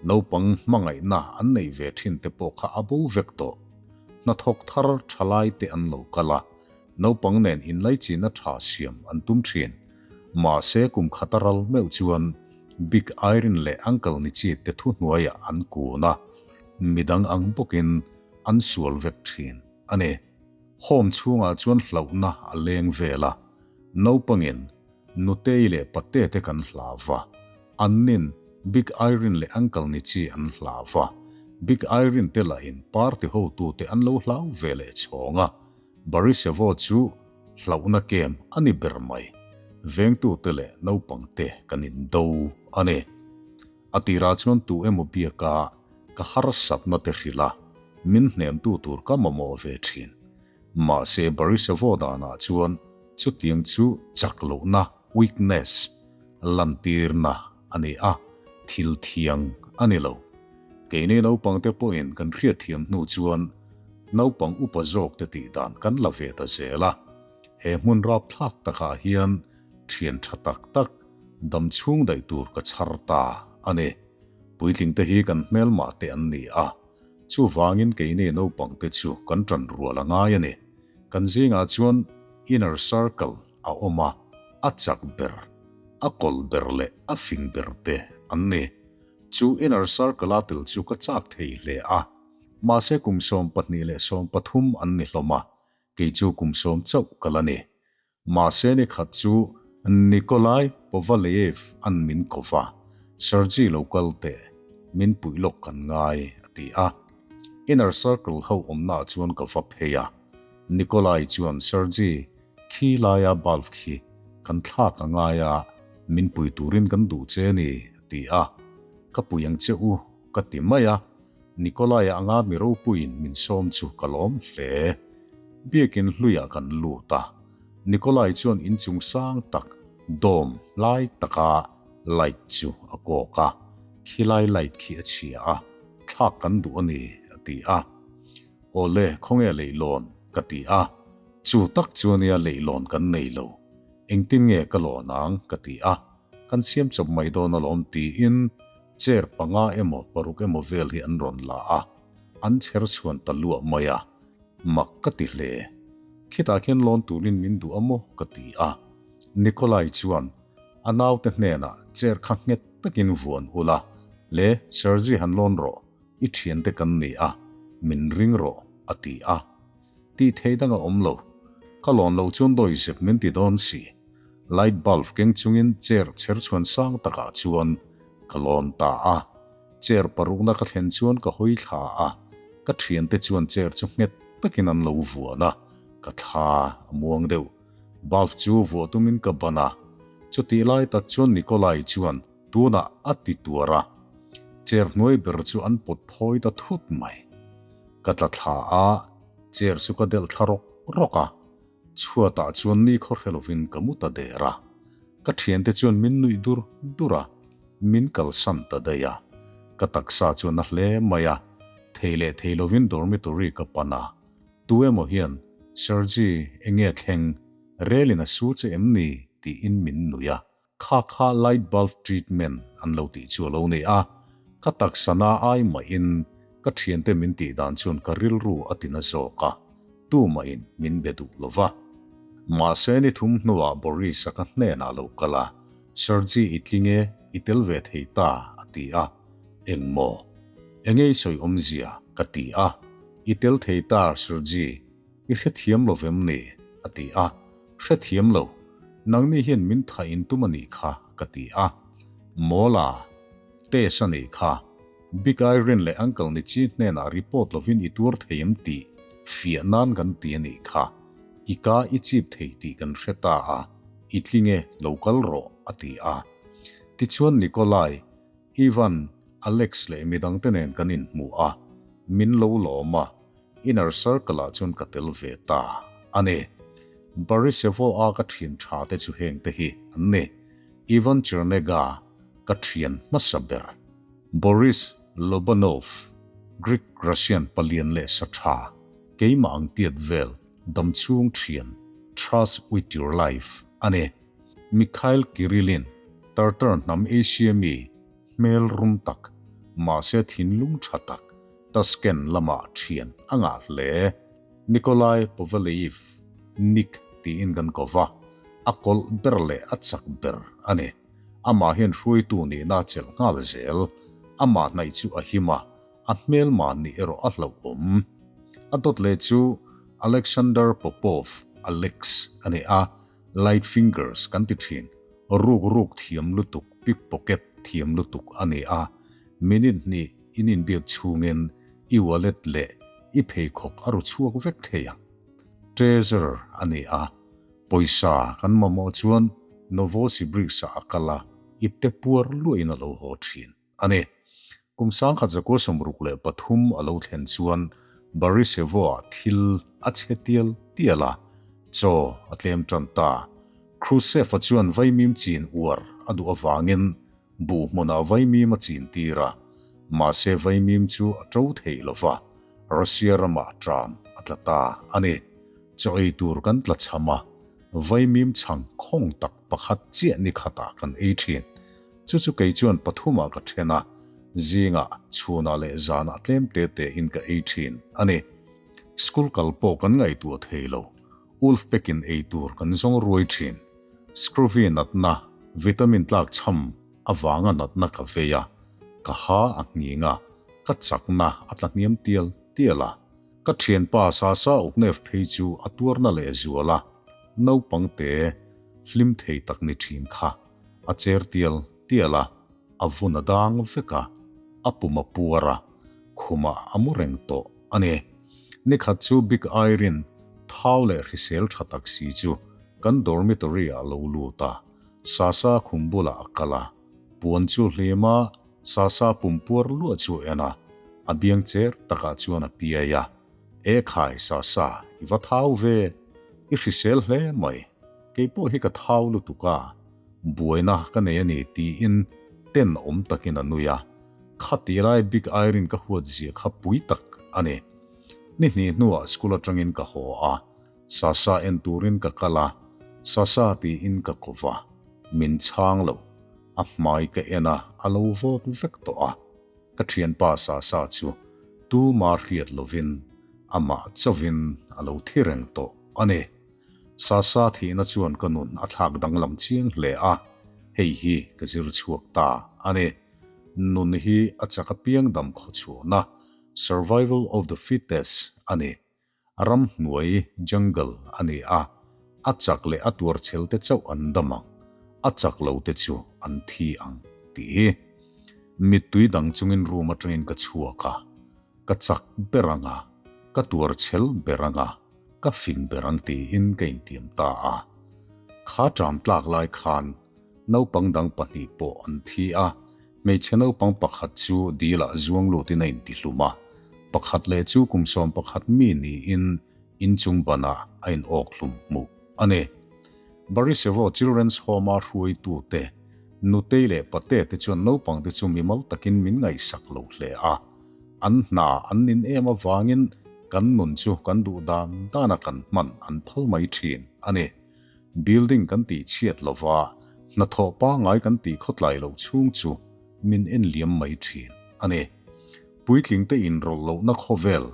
naupang hmangaihna an neih ve thin te pawh kha a bo vek tawh. Hnathawk thar thalai te an lo kal a, naupang nen inlaichina tha siam an tum thin. Mahse kum khat a ral meuh chuan Big Irene leh Uncle Nichi te thuhnuaiah an kun a, midang ang bawkin an sual vek thin a ni. Home chhungah chuan hlauhna a leng vel a, naupangin Nutei leh Pate te kan hlau va, annin Big Irene leh Uncle Nichi an hlau va, Big Irene te lahin party hotute an lo hlau ve leh chhawng a, Barisevo chu hlauhna kem a ni ber mai. Vengtute leh naupangte kan indo a ni. A tirah chuan tu emaw biaka ka harsatna te hrilh a, min hnemtu tur ka mamawh ve thin. Mahse Barisevo danah chuan Chutiang chu chak lohna, weakness, lantirna a ni a, thil thiang a ni lo. Keini naupangte pawhin kan hriatthiam hnu chuan naupang upa zawkte tih dan kan la ve ta zel a. He hmun rapthlak takah hian thian tha tak tak, Dam chhung daih tur ka chhar ta a ni. Puitlingte hi kan hmelmah te an ni a, chuvangin keini naupangte chu kan ṭan rual a ngai a ni. Kan zingah chuan inner circle a awm a, a chak ber, a kawlh ber leh a fing ber te an ni. Chu inner circle a tel chu ka chak thei hle a, mahse kum 22 le 13 an ni hlawm a, kei chu kum 10 chauh ka la ni. Mahse ni khat chu Nikolai Povaleev an min ko va, Sergei lo kal teh, min puih lawk kan ngai, a ti a. Inner circle ho awmnaah chuan ka va phei a. Nikolai chuan Sergei khi laia bulb khi kan thlak a ngai a, min pui turin kan duh che ni, a ti a. Ka pui ang che u, ka ti mai a. Nikolai anga mi ropuiin min sawm chu ka lawm hle. Biakin hluiah kan lut a, Nikolai chuan inchung sang tak dawm lai taka light chu a kawk a, khilai light khi a chhia a, thlak kan duh a ni, a ti a. Awle, khawnge leihlawn? ka ti a. Chu tak chu ania leihlawn kan nei lo. Engtin nge ka lawn ang? ka ti a. Kan siam chawp mai dawn alawm tiin Chair panga emaw paruk emaw vel hi an rawn la a, an chher chhuan ta luah mai a, mak ka ti hle. Khitah khian lawn turin min duh a maw ka ti a. Nikolai chuan a naute hnenah chair kha nghet takin vuan ula, Le, Sergei han lawn rawh, i thiante kan ni a, min ring rawh, a ti a. Tih theih dang a awm lo. Ka lawn loh chuan dawi zep min ti dawn si. Light bulb keng chungin chair chher chhuan sang takah chuan ka lawn ta a. Chair parukna ka thlen chuan ka hawi thla a, ka thiante chuan chair chu nghet takin an lo vuan a, ka thla a muang deuh. Bulb chu vuah tumin ka ban a. Chutih lai tak chuan Nikolai chuan tunah a ti tuar a. Chair hnuai ber chu an pawt phawi ta thut mai. Ka tla thla a, chair chu ka delh thla rawk rawk a, chhuatah chuan ni khaw hre lovin ka mu ta der a. Ka thiante chuan min nuih dur dur a, min kalsan ta daih a. Ka taksa chuan a hle mai a, thei leh thei lovin dormitory ka pan a. Tu emaw hian, Sergei, enge thleng? Relin a su che em ni? tiin min nuih a. Kha kha light bulb treatment an lo tih chu a lo nei a, ka taksa na ai mahin ka thiante min tih dan chuan ka rilru a ti na zawk a, tumahin min be duh lo va. Mahse ni thum hnuah Boris-a ka hnenah lo kal a, Sergei i tling e, i tel ve thei ta, a ti a. Engmaw? Enge i sawi awmzia? ka ti a. I tel thei ta, Sergei, i hrethiam lo vem ni? a ti a. Hrethiam lo, nangni hian min tha in tum a nih kha, ka ti a. Mawla, test a nih kha. Big Irene leh Uncle Nichi hnenah report lovin i tuar thei em tih fiah nan kan ti a nih kha. I ka i chip thei tih kan hre ta a, i tling e, lo kal rawh, a ti a. Tichuan Nikolai, Ivan, Alex leh midangte nen kan inhmu a, min lo lawm a. Inner circle ah chuan ka tel ve ta a ni. Barisevo a ka thian tha te chu heng te hi an ni, Ivan Chernega, ka thian hmasa ber, Boris Lobanov, Greek Russian palian leh sa tha, keimah ang tiat vel, damchhung thian, trust with your life, a ni. Mikhail Kirilin, Tartar hnam Asia mi, hmel rum tak, mahse thinlung tha tak, Tashkent lamah thian a ngah hle. Nikolai Poveleev, Nick tiin kan ko va, a kawlh ber leh a chak ber a ni. Amah hian hruaitu nihna a chelh nghal zel. Amah hnaih chu a him a, a hmelma nih erawh a hlauhawm. A dawt leh chu Alexander Popov, Alex, a ni a, Light fingers kan ti thin. Ruk ruk thiam lutuk, pickpocket thiam lutuk a ni a. Minute hnih in inbiak chhungin i wallet leh i pheikhawk a ru chhuak vek thei ang. Treasurer a ni a. Pawisa kan mamawh chuan Novosibirsk-ah a kal a, ipte puar luahin a lo haw thin. A ni. Kum 1963 a lo thlen chuan Barisevo-ah thil a chhe tial tial a, chaw a tlem tan ta. Khrushchev-a chuan vaimim chin uar a duh avangin buh hmunah vaimim a chin tir a, mahse vaimim chu a to thei lo va, Russia ramah tram a tla ta a ni. Chaw ei tur kan tla chham a. Vaimim chhang khawng tak pakhat chiah ni khatah kan ei thin. Chu chu kei chuan pathumah ka then a, zingah, chhunah leh zanah tlem te te in ka ei thin a ni. School kal pawh kan ngaihtuah thei lo, Wolf Pack-in ei tur kan zawng ruai thin. Scurvy natna, vitamin tlak chham avanga natna ka vei a, ka ha a nghing a, ka chakna a tla hniam tial tial a. Ka thianpa Sasa Uknev phei chu a tuarna leh zual a, naupang te hlim thei tak ni thin kha a cher tial tial a, a vun a dang vek a, a pum a puar a, khumah a mu reng tawh a ni. Nikhat chu Big Irene thau leh hrisel tha tak si chu kan dormitory ah lo lut a, Sasa khum bulah a kal a, puan chu hlim a, Sasa pum puar luah chu en a, a biang cher takah chuan a piai a, E khai Sasa, i va thau ve, i hrisel hle mai, kei pawh hi ka thau lutuk a, buaina ka nei a ni tiin ten awm takin a nui a, khati lai Big Irene ka huat zia kha pui tak a ni. Ni hnih hnuah school atangin ka haw a, Sasa en turin ka kal a, Sasa tiin ka ko va, min chhang lo. A hmai ka en a, a lo vawt vek tawh a. Ka thianpa Sasa chu tuma hriat lovin amah chauhin a lo thi reng tawh a ni. Sasa thihna chuan ka nun a thlak danglam chiang hle a, hei hi ka zir chhuak ta a ni. Nun hi a chak apiang dam khawchhuahna, survival of the fittest, a ni. Ramhnuai, jungle, a ni a, a chak leh a tuar chhel te chauh an dam ang, a chak lo te chu an thi ang, tih hi. Mittui dang chungin room atangin ka chhuak a, ka chak ber ang a, ka tuar chhel ber ang a, ka fing ber ang tiin ka intiam ta a. Kha ṭam tlak lai khan naupang dang pahnih pawh an thi a, Hmeichhe naupang pakhat chu dilah zuang lutin a intihlum a, pakhat leh chu kum 11 mi niin inchung banah a inawkhlum hmuh a ni. Barisevo Children's Home-a hruaitute, nutei leh pate te chuan naupangte chu mimal takin min ngaihsak lo hle a, an hna an nin em avangin kan nun chu kan duh dan dana kan hman an phal mai thin a ni. Building kan tih chhiat lova, hnathawh pangngai kan tih khawtlai loh chhung chu min en liam mai thin a ni. Puitlingte inrawlh lohna khawvel,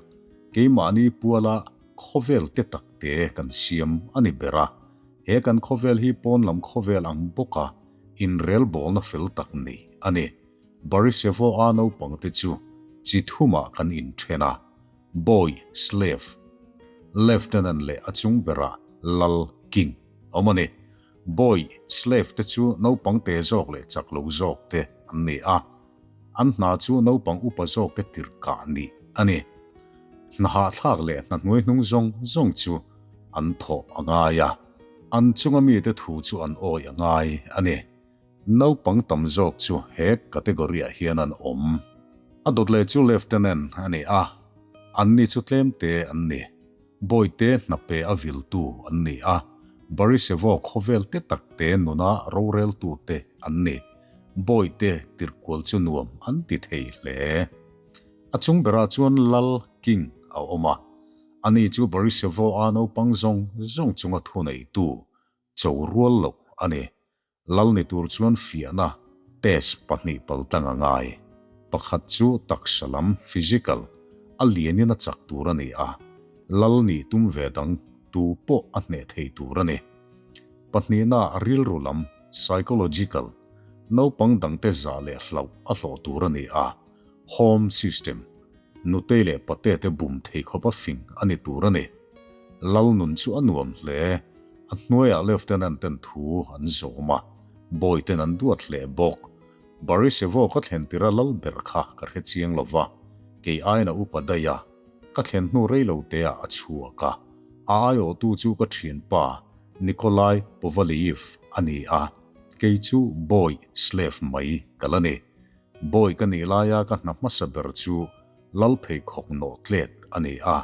keimahni puala khawvel te tak te kan siam a ni ber a. He kan khawvel hi pawn lam khawvel ang bawka inrelbawlna fel tak nei a ni. Barisevo-a naupangte chu chi thumah kan inthen a. Bawi, slave, Lieutenant leh a chung berah Lal, King, awm a ni. Bawi, slave, te chu naupang te zawk leh chak lo zawk te an ni a. An hna chu naupang upa zawk te tirhkah nih a ni. Hna hahthlak leh hna hnuai hnung zawng zawng chu an thawh a ngai a, an chunga mite thu chu an awi a ngai a ni. Naupang tam zawk chu he category-ah hian an awm. A dawt leh chu Lieutenant a ni a, anni chu tlemte an ni. Bawite hnape a viltu an ni a, Barisevo khawvel te takte nuna roreltute an ni. Bawite tirhkual chu nuam an ti thei hle. A chung berah chuan Lal, King, a awm a, ani chu Barisevo-a naupang zawng zawng chunga thuneitu, cho rual loh a ni. Lal ni tur chuan fiahna, test, pahnih paltlang a ngai. Pakhat chu taksa lam, physical, a lianin a chak tur a ni a, lal nih tum ve dang tu pawh a hneh thei tur a ni. Pahnihna rilru lam, psychological, naupang dangte zah leh hlauh a hlawh tur a ni a, home system, nutei leh pate te bum thei khawpa fing a ni tur a ni. Lal nun chu a nuam hle. A hnuaiah Lieutenant ten thu an zawm a, Bawi ten an duat hle bawk. Barisevo ka thlen tira lal ber kha ka hre chiang lo va, kei aiin a upa daih a, ka thlen hnu rei lo teah a chhuak a. A aiawhtu chu ka thianpa Nikolai Povaliev a ni a, kei chu Bawi slave mai ka la ni. Bawi ka nih laia ka hna hmasa ber chu lal pheikhawk nawh tlet a ni a,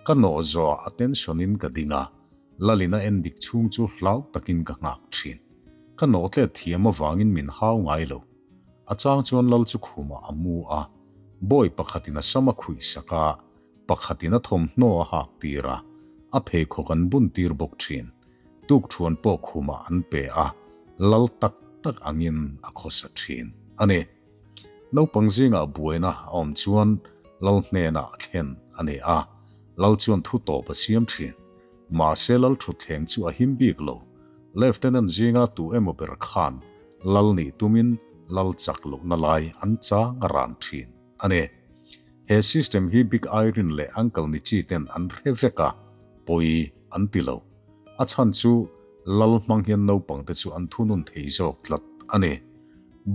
ka nawh zawhah attention in ka ding a, Lalin a en dik chhung chu hlau takin ka nghak thin. Ka nawh tlet thiam avangin min hau ngai lo. A chang chuan lal chu khumah a mu a, bawi pakhatin a sam a khuih sak a, pakhatin a thawmhnaw a hak tir a, a pheikhawk an bun tir bawk thin. Tukṭhuan pawh khumah an pe a, lal tak tak angin a khawsa ṭhin a ni. Naupang zingah buaina a awm chuan lal hnenah a thlen a ni a, lal chuan thu tawp a siam ṭhin. Mahse lal ṭhutthleng chu a him bik lo. Lieutenant zinga tu emaw ber khan lal nih tumin lal chak lohna lai an chang a ran ṭhin a ni. He system hi Big Irene leh Uncle Nichi ten an hre vek a, pawi an ti lo. A chhan chu lal hmang hian naupang te chu an thunun thei zawk tlat a ni.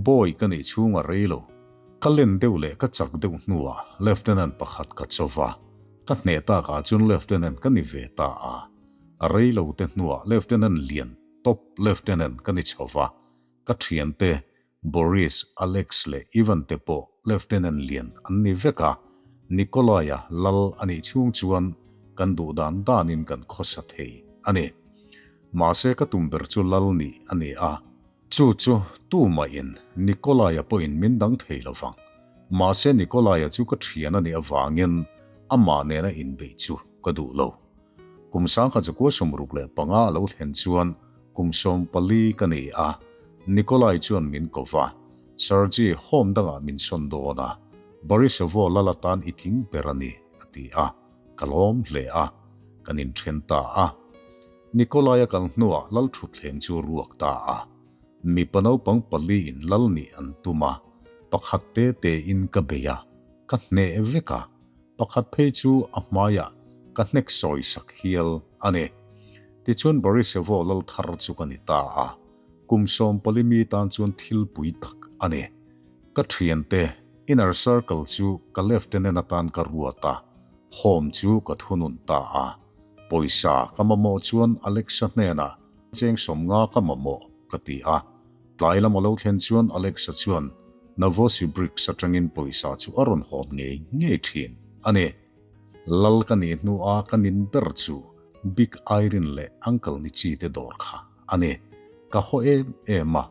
Boy ka nih chhung a rei lo. Ka len deuh leh ka chak deuh hnuah Lieutenant pakhat ka cho va, ka hneh takah chuan Lieutenant ka ni ve ta a. A rei lo te hnuah Lieutenant lian, Top Lieutenant ka ni chho va, ka thiante Boris, Alex leh Ivan te pawh Lieutenant lian an ni vek a, Nikolai-a lal a nih chhung chuan kan duh dan danin kan khawsa thei a ni. Mahse ka tum ber chu lal nih a ni a, chu chu tumahin Nikolai-a pawhin min dang thei lo vang. Mahse Nikolai-a chu ka thian a nih avangin amah nena inbeih chu ka duh lo. Kum 1965 a lo thlen chuan kum 14 ka ni a, Nikolai chuan min ko va, Sergei home dangah min sawn dawn a, Borisovo lal atan i tling ber a ni, a ti a, ka lawm hle a, kan inthen ta a. Nikolai a kal hnuah lal thutthleng chu ruak ta a, mipa naupang pali in lal nih an tum a, pakhat te te in ka bei a, ka hneh vek a, Pakhat phei chu a hmaiah ka hnek sawi sak hial a ni. Tichuan Borisovo lal thar chu ka ni ta a, kum 14 mi tan chuan thil pui tak a ni. Ka thiante inner circle chu ka lieutenant atan ka ruat a, home chu ka thunun ta a. Pawisa ka mamawh chuan Alexa hnenah cheng 50 ka mamawh ka ti a. Tlai lam a lo thlen chuan Alexa chuan Novosibirsk atangin pawisa chu a rawn hawn ngei ngei thin a ni. Lal ka nih hnua ka nin ber chu Big Irene leh Uncle Nichi te dawr kha a ni. Ka haw em em a,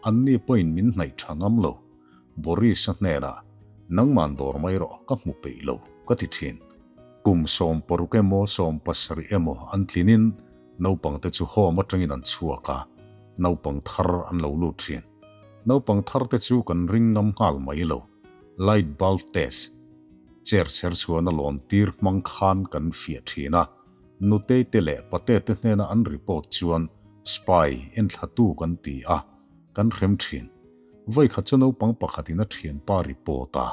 anni pawhin min hnaih tha ngam lo. Boris-a hnenah, Nangman dawr mai rawh, ka hmu peih lo, ka ti thin. Kum 60 emaw 70 emaw an tlinin Naupangte chu home atangin an chhuak a, naupang thar an lo lut thin. Naupang tharte chu kan ring ngam nghal mai lo. Light bulb test, chair chher chhuan a lawn tir hmang khan kan fiah thin a, nutei te leh pate te hnena an report chuan spy enthlatu kan ti a, kan hrem thin. Vawikhat chu naupang pakhatin a thianpa report a,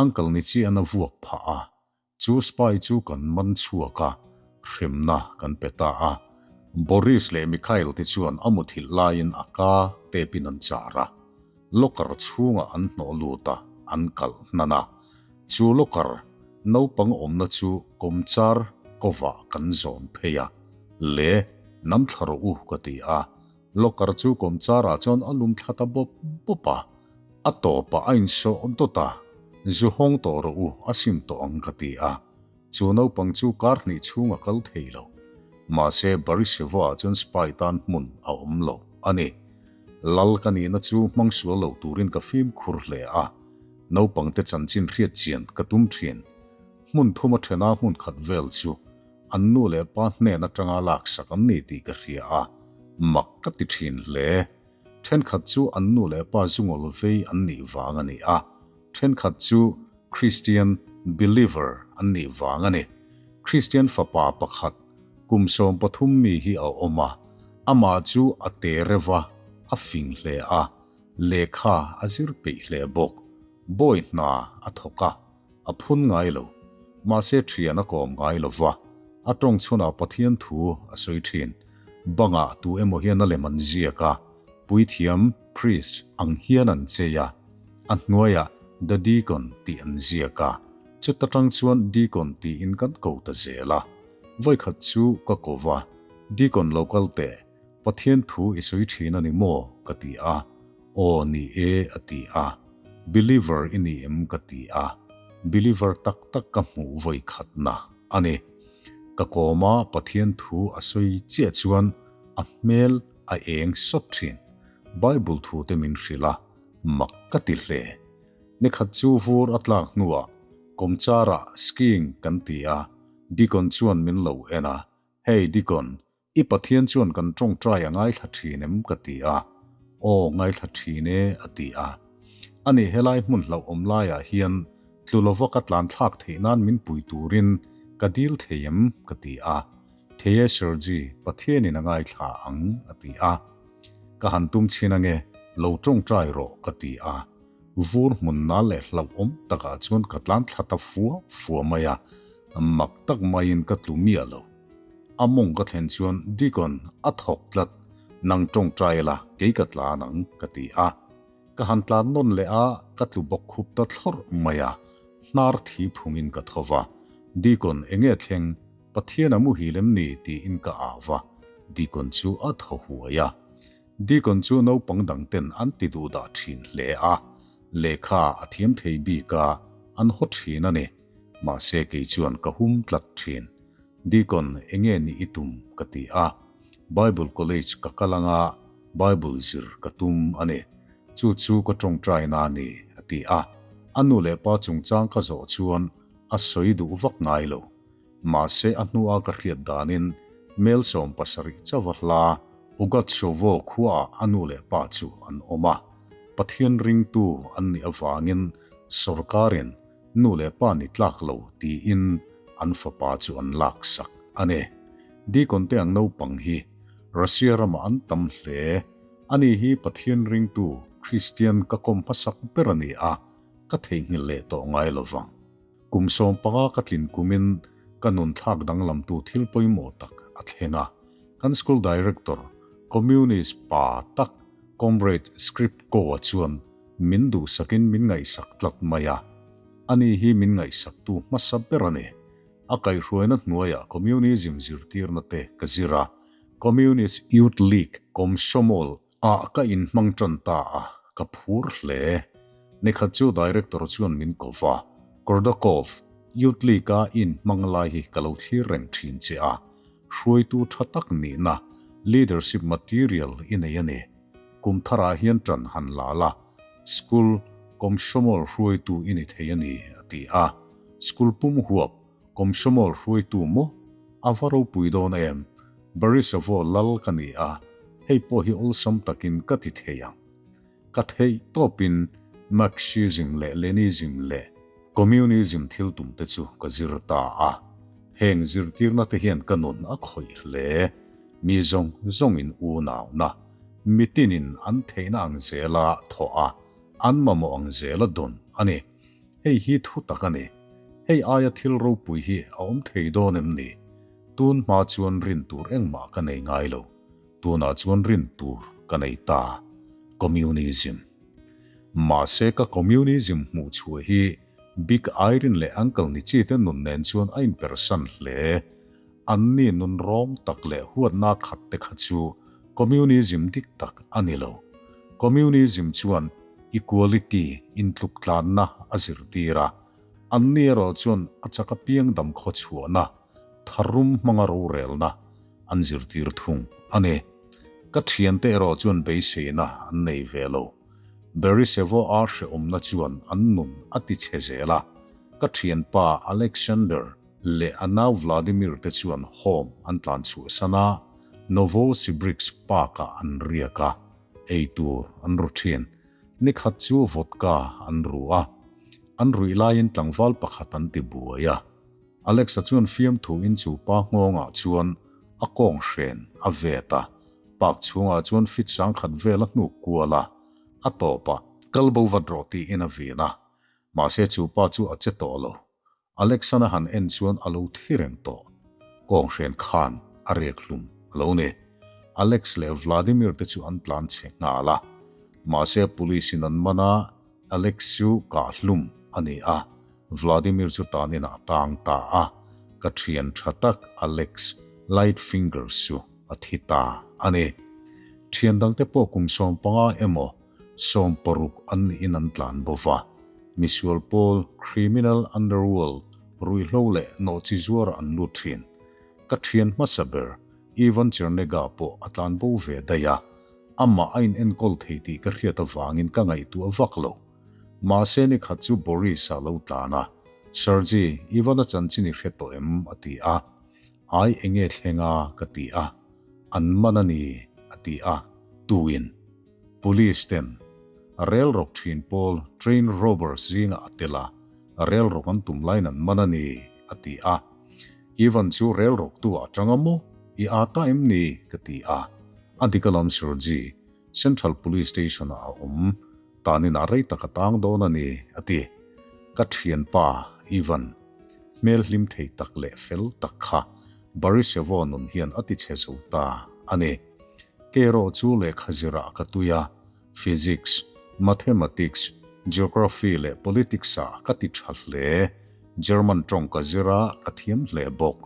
uncle ni chiah a vuak phah a, Chu spy chu kan man chhuak a, hremna kan pe ta a. Boris leh Mikhail te chuan a muthilh laiin a ka tepin an char a. Locker chhungah an hnawh lut a, an kalh hnan a. Chu locker naupang awmna chu kawmchar kovah kan zawn phei a. Le, nam thla rawh u ka ti a. Locker chu kawmcharah chuan a lum thla ta bawp bawp a. A tawpah a insawh dawt a, Zu hawng tawh rawh u, a sim tawh ang ka ti a. Chu naupang chu kar hnih chhung a kal thei lo. Mahse, Barisevo-ah chuan spy tan hmun a awm lo a ni. Lal ka nihna chu hmang sual lo turin ka fimkhur hle a, naupangte chanchin hriat chian ka tum thin. Hmun thuma thena hmun khat vel chu an nu leh pa hnen atanga laksak an ni tih ka hria a, mak ka ti thin hle. Thenkhat chu an nu leh pa zungawl vei an nih vang a ni a, thenkhat chu Kristian, believer, an nih vang a ni. Kristian fapa pakhat, kum 13 mi hi a awm a, amah chu a te reuh a, a fing hle a, lehkha a zir peih hle bawk. Bawi hna a thawk a. A phun ngai lo. Mahse thian a kawm ngai lo va, a tawng chhunah Pathian thu a sawi thin. Bangah tu emaw hian a lem an ziak a, puithiam, priest, ang hian an chei a, a hnuaiah The Deacon tih an ziak a, chuta tang chuan Deacon tiin kan ko ta zel a. Vawikhat chu ka ko va, Deacon lo kal teh, Pathian thu i sawi thin a ni maw? ka ti a. Aw ni e a ti a, Believer i ni em ka ti a, Believer tak tak ka hmuh vawi khatna a ni. Ka kawma Pathian thu a sawi chiah chuan a hmel a eng sawt thin. Bible thu te min hrilh a, mak ka ti hle. Nikhat chu vur a tlak hnuah kawmcharah skiing kan ti a, Deacon chuan min lo en a, Hey Deacon, I Pathian chuan kan ṭawngṭai a ngaithla ṭhin em? ka ti a. Aw, ngaithla ṭhin e, a ti a. Ani helai hmun hlauhawm laiah hian tlu lova ka tlan thlak theih nan min pui turin ka dil thei em? ka ti a. Thei e Sergi, Pathianin a ngaithla ang, a ti a. Ka han tum chhin ange, lo ṭawngṭai rawh, ka ti a. Vur hmun nal leh hlauhawm takah chuan ka tlan thla ta fua fua mai a, mak tak maiin ka tlu miah lo. A mawng ka thlen chuan Deacon a thawk tlat, nang tawngtai la, kei ka tlan ang, ka ti a. Ka han tlan nawn leh a, ka tlu bawk khup ta thlawrh mai a, hnar thi phungin ka tho va. Deacon enge thleng, Pathian a muhil em ni? tiin ka au va, Deacon chu a thaw huai a. Deacon chu naupang dang ten an ti duh dah thin hle a, lehkha a thiam thei bik a, an haw thin a ni. Mahse kei chuan ka hum tlat thin. Deacon enge ni i tum? ka ti a. Bible college ka kal anga Bible zir ka tum a ni. Chu chu ka tawngtai na a ni, a ti a. A nu leh pa chungchang ka zawh chuan a sawi duh vak ngai lo. Mahse a hnua ka hriat danin mel 70 chauha hla Ugatsovo khuaah a nu leh pa chu an awm a. Pathian ringtu an nih avangin sorkarin nu leh pa ni tlak lo tiin an fapa chu an laksak a ni. Deacon te ang naupang hi Russia ramah an tam hle. Ani hi Pathian ringtu Kristian ka kawm hmasak ber a ni a, ka theihnghilh leh tawh ngai lo vang. Kum 15 ka tlin kumin ka nun thlak danglamtu thil pawimawh tak a thleng a. Kan school director, Communist pa tak Comrade Skripko-a chuan min duhsakin min ngaihsak tlat mai a. Ani hi min ngaihsaktu hmasa ber a ni. A kaihhruaina hnuaiah Communism zirtirna te ka zir a, Communist Youth League, Komsomol, ah ka inhmang tan ta a, ka phur hle. Nikhat chu Director chuan min ko va, Kordakov, Youth League-a i inhmang lai hi ka lo thlir reng thin che a, hruaitu tha tak nihna, leadership material, i nei a ni. Kum tharah hian ṭan han la la, school Komsomol hruaitu i ni thei a ni, a ti a. School pum huap Komsomol hruaitu maw? A va ropui dawn em? Barisovo lal ka ni a, hei pawh hi awlsam takin ka ti thei ang. Ka theih tawpin Marxism leh Lenism leh Communism thil tum te chu ka zir ta a. Heng zirtirna te hian ka nun a khawih hle. Mi zawng zawngin unauna, mitinin an theihna ang zela thawh a, an mamawh ang zela dawn a ni. Hei hi thu tak a ni. Hei aia thil ropui hi a awm thei dawn em ni? Tun hma chuan rin tur engmah ka nei ngai lo. Tunah chuan rin tur ka nei ta. Communism. Mahse ka communism hmuh chhuah hi Big Irene leh Uncle Nichi te nun nen chuan a inpersan hle. Anni nun rawng tak leh huatna khat te kha chu communism dik tak a ni lo. Communism chuan equality, intluktlanna, a zirtir a. Anni erawh chuan a chak apiang dam khaw chhuahna, tharum hmanga rorelna an zirtir thung a ni. Ka thiante erawh chuan beiseina an nei ve lo. Berisevo a hrehawmna chuan an nun a ti chhe zel a. Ka thianpa Alexander leh a nau Vladimir te chuan home an tlan chhuahsan a, Novosibirsk Park-ah an riak a, ei tur an ru thin. Nikhat chu vodka an ru a, an ruih laiin tlangval pakhat an ti buai a. Alexa chuan fiamthu in chu pa nghawngah chuan a kawng hren a vet a, park chhungah chuan fit sangkhat vel a hnuk kual a, a tawpah kal bo vat rawh tiin a vin a, mahse chu pa chu a che tawh lo. Alexana han en chuan a lo thi reng tawh. Kawnghren khan a rek hlum a lo ni. Alex leh Vladimir te chu an tlan chhe nghal a. Mahse police in an man a, Alex chu kah hlum a ni a, Vladimir chu tanin ah tang ta a. Ka thian tha tak Alex Light Fingers chu a thi ta a ni. Thian dangte pawh kum 15 emaw 60 an niin an tlan bo va. Misual pawl, criminal underworld, ruihhlo leh nawhchi zuarah an lut thin. Ka thian hmasa ber, Ivan Chernega pawh a tlan bo ve daih a. Amah a inenkawl thei tih ka hriat avangin ka ngaihtuah vak lo. Mahse nikhat chu Boris a lo tlan a, Sergey, Ivan-a chanchin i hre tawh em? a ti a. Ai enge thleng a? ka ti a. An man a ni, a ti a. Tuin Police ten rel rawk thin pawl train robbers zingah a tel a, rel rawk an tum laiin an man a ni, a ti a. Ivan chu rel rawktu ah atang a maw? I aa ta em ni? ka ti a. A dik alawm Sirji, Central Police Station ah a awm, tanin ah rei tak a tang dawn a ni, a ti. Ka thianpa Ivan, hmel hlim thei tak leh fel tak kha Barisevo nun hian a ti chhe zo ta a ni. Kerawh chu lehkha zirah ka tui a, Physics, Mathematics, Geography leh Politics ah ka ti tha hle. German tawng ka zir a, ka thiam hle bawk.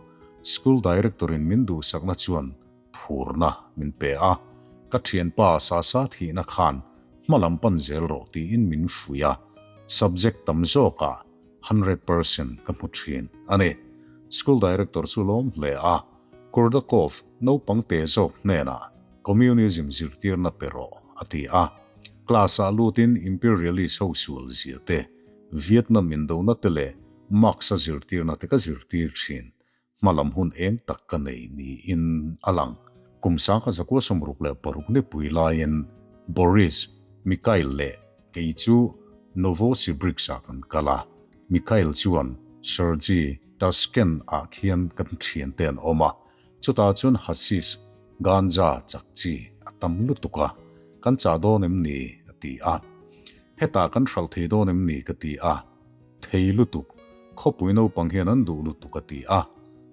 School Director in min duhsakna chuan phurna min pe a, ka thianpa Sasa thihna khan hma lam pan zel rawh tiin min fuih a, subject tam zawkah 100% ka hmu thin a ni. School Director chu lawm hle a, Kurdakov naupang te zawk hnenah Communism zirtirna pe rawh, a ti a. Class-ah lutin Imperialist ho sual zia te, Vietnam indona te leh Marx-a zirtirna te ka zirtir thin. Hmalam hun eng tak ka nei niin a lang. Kum sangha zakua 66 nipui laiin Boris, Mikhail leh kei chu Novosibirsk-ah kan kal a. Mikhail chuan Sergei Tashkent-ah khian kan thiante an awm a. Chutah chuan Hashish, ganja, chak chi a tam lutuk a, kan chah dawn em ni? a ti a. Hetah kan hralh thei dawn em ni? ka ti a. Thei lutuk, khawpui naupang hian an duh lutuk a ti a.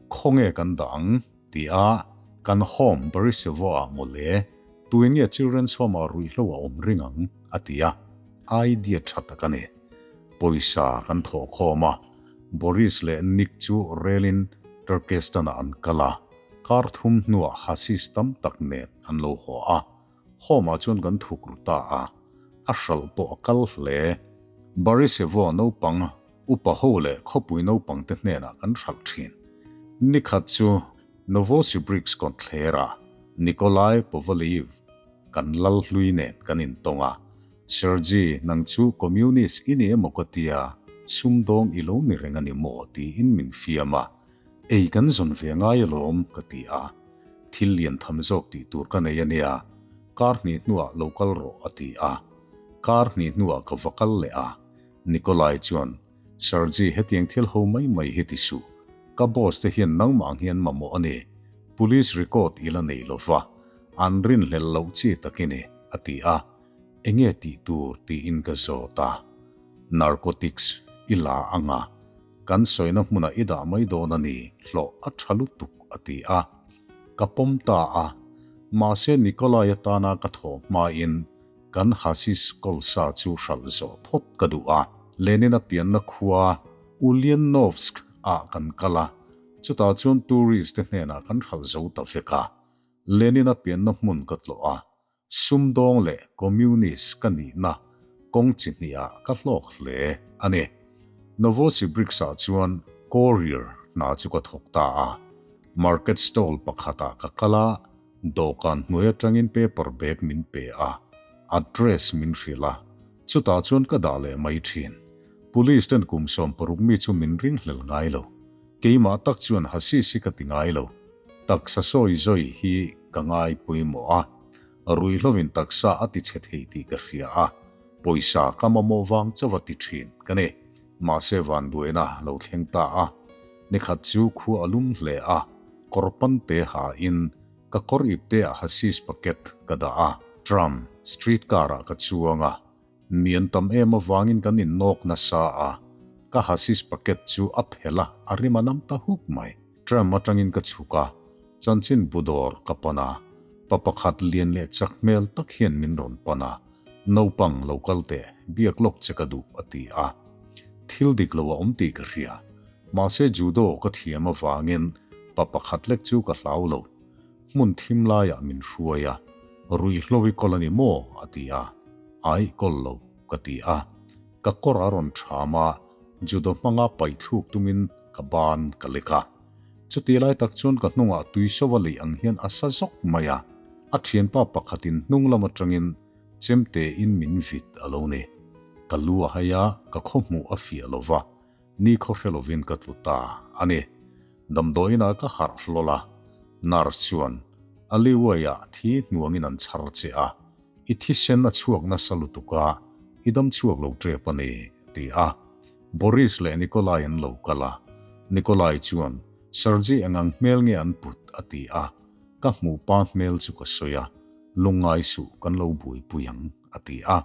Khawnge kan dah ang? ti a, kan home Barisevo-ah mawle, tuin nge Children's Home-ah ruihhlo a awm ring ang? a ti a. Idea tha tak a ni. Pawisa kan thawh khawm a. Boris leh Nick chu relin Turkestan-ah an kal a, kar thum hnuah Hashish tam tak nen an lo haw a. Home-ah chuan kan thuk ru ta a, a hralh pawh a kal hle. Barisevo naupang, upa ho leh khawpui naupang te hnenah kan hralh thin. Nikhat chu Novosibirsk kawtthlerah Nikolai Povoliev kan lal hlui nen kan intawng a. Sergei, nang chu Communist i ni emaw ka tia, sumdawng i lo ni reng a ni maw? tiin min fiam a. Ei kan zawn ve ngai alawm, ka ti a. Thil lian tham zawk tih tur ka nei a nia, kar hnih hnuah lo kal rawh, a ti a. Kar hnih hnuah ka va kal leh a. Nikolai chuan, Sergei, hetiang thil ho mai mai hi ti suh. Ka boss te hian nangmah ang hian mamawh a ni. Police record i la nei lo va, an rinhlelh loh chi tak i ni, a ti a. Enge tih tur tiin ka zawt a, Narcotics i la anga, kan sawina hmunah i dah mai dawn a ni, hlawh a tha lutuk a ti a. Ka pawm ta a, mahse Nikolai atana ka thawh hmain kan Hashish kawlsa chu hralh zawh phawt ka duh a. Lenin-a pianna khua Ulyanovsk ah kan kal a, chutah chuan tourist te hnenah kan hralh zo ta vek a. Lenin-a pianna hmun ka tlawh a, Sumdawng leh Communist ka nihna kawng chi hnihah ka hlawk hle a ni. Novosibirsk-ah chuan courier hna chu ka thawk ta a. Market stall pakhatah ka kal a, dawhkan hnuai atangin paper bag min pe a, address min hrilh a, chutah chuan ka dah leh mai thin. Police ten kum 60 mi chu min ringhlel ngai lo. Keimah tak chuan Hashish hi ka ti ngai lo. Taksa sawi zawi hi ka ngai pawimawh a, ruihhlovin taksa a ti chhe thei tih ka hria a, pawisa ka mamawh vang chauh a ti thin ka ni. Mahse vanduaina lo thleng ta a, nikhat chu khua a lum hle a, kawr pante ha in ka kawr ipte ah Hashish packet ka dah a, tram, street car ah ka chuang a, Mi an tam em avangin kan innawk nasa a, ka Hashish packet chu a phelh a, a rim a nam ta huk mai. Tram atangin ka chhuk a, chanchin bu dawr ka pan a, pa pakhat lian leh chak hmel tak hian min rawn pan a, Naupang lo kal teh, biak lawk che ka duh a ti a. Thil dik lo a awm tih ka hria, mahse judo ka thiam avangin pa pakhat lek chu ka hlau lo. Hmun thim laiah min hruai a, Ruihhlo i kawl a ni maw? a ti a. Aih kawl lo, ka ti a. Ka kawr a rawn ṭham a, judo hmanga paih thluk tumin ka ban ka lek a. Chuti lai tak chuan ka hnungah tui sova lei ang hian a sa zawk mai a, a ṭhianpa pakhatin hnung lam aṭangin chemte in min vit a lo ni. Ka lu a hai a, ka khawhmuh a fiah lo va, ni khaw hre lovin ka tlu ta a ni. Damdawiinah ka harh hlawl a, nurse chuan. Alleyway-ah thi hnuangin an chhar che a, i thisen a chhuak nasa lutuk a, i dam chhuak lo tep a ni, a ti a. Boris leh Nikolai an lo kal a, Nikolai chuan, Sergei eng ang hmel nge an put? a ti a. Ka hmuh pa hmel chu ka sawi a, Lungngai suh, kan lo buaipui ang, a ti a.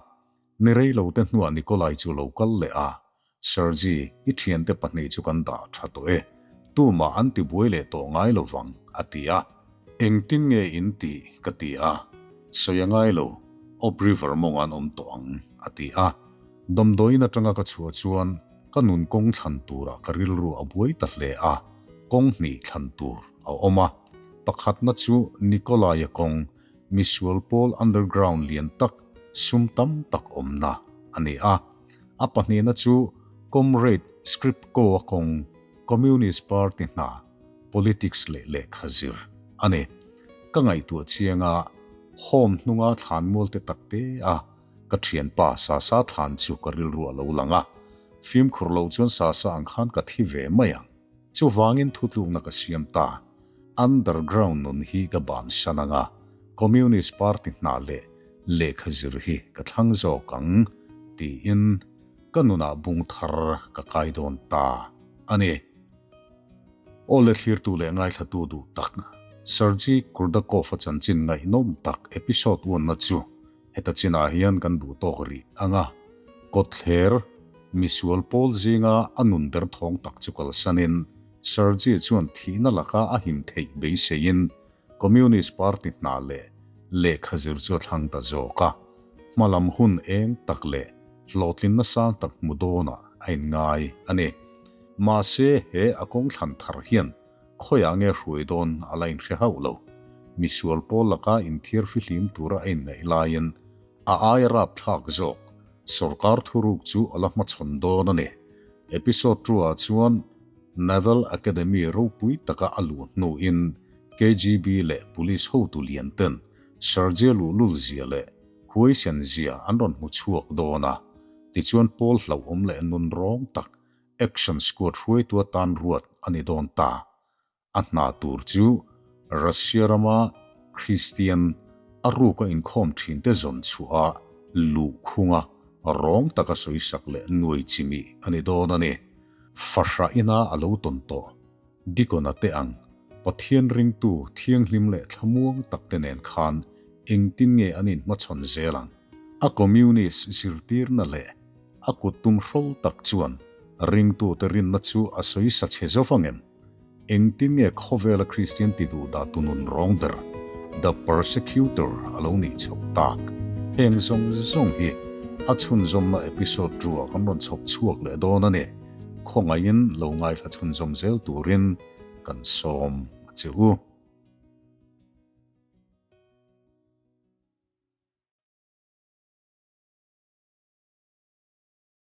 Ni rei lo te hnuah Nikolai chu lo kal leh a, Sergei, i thiante pahnih chu kan dah tha tawh e, tumah an ti buai leh tawh ngai lo vang, a ti a. Engtin nge in ti? ka ti a. Sawi a ngai lo, Ob River mawngah an awm tawh ang, a ti a. Damdawiin atanga ka chhuah chuan ka nun kawng thlan turah ka rilru a buai ta hle a, kawng hnih thlan tur a awm a. Pakhatna chu Nikolai-a kawng, misual pawl underground lian tak sum tam tak awmna a ni a. A pahnihna chu Comrade Skripko-a kawng, Communist Party hna, politics leh lehkha zir a ni. Ka ngaihtuah chiang a, home hnunga thlan mual te tak te a ka thianpa Sasa thlan chu ka rilru a lo lang a. Fimkhur loh chuan Sasa ang khan ka thi ve mai ang. Chuvangin thutlukna ka siam ta. Underground nun hi ka bansan ang a, Communist Party hna leh lehkha zir hi ka thlang zawk ang, tiin ka nunah bung thar ka kai dawn ta a ni. Aw le thlirtu leh ngaithlatu duh tak, Sergei Kurdakov-a chanchin ngaihnawm tak episode uanna chu heta chinah hian kan duh tawk rih ang a, kawtthler misual pawl zinga a nun derthawng tak chu kalsanin Sergei chuan thihna laka a him theih beiseiin Communist Party hna leh lehkha zir chu a thlang ta zawk a, hmalam hun eng tak leh hlawhtlinna sang tak hmu dawnah a inngai a ni. Mahse, he a kawng thlan thar hian khawiah nge hruai dawn a la inhre hauh lo. Misual pawl laka inthiar fihlim tura a inngaih laiin a aia rapthlak zawk sawrkar thuruk chu a la hmachhawn dawn a ni. Episode 2 ah chuan Naval Academy ropui taka a luh hnuin KGB leh Police hotu lian ten Sergei luhlul zia leh huaisen zia an rawn hmu chhuak dawn a, tichuan pawl hlauhawm leh nun rawng tak Action Squad hruaitu atan ruat a ni dawn ta. A hna tur chu Russia rama Kristian a ruka inkhawm thinte zawn chhuah a luhkhunga rawng taka sawisak leh nuai chimih a ni dawn a ni. Fahrah ina a lo tawn tawh Dikona te ang Pathian ringtu thianghlim leh thlamuang tak te nen khan engtin nge an inhmachhawn zel ang? A communist zirtirna leh a kut tum hrawl tak chuan ringtute rinna chu a sawi sa chhe zo vang em? Engtin nge khawvela Kristian ti duh dah tu nun rawng ber, The Persecutor, a lo nih chhoh tak? Heng zawng zawng hi a chhunzawmna episode ruah kan rawn chhawp chhuak leh dawn a ni. Khawngaihin lo ngaithla chhunzawm zel turin kan sawm a che u.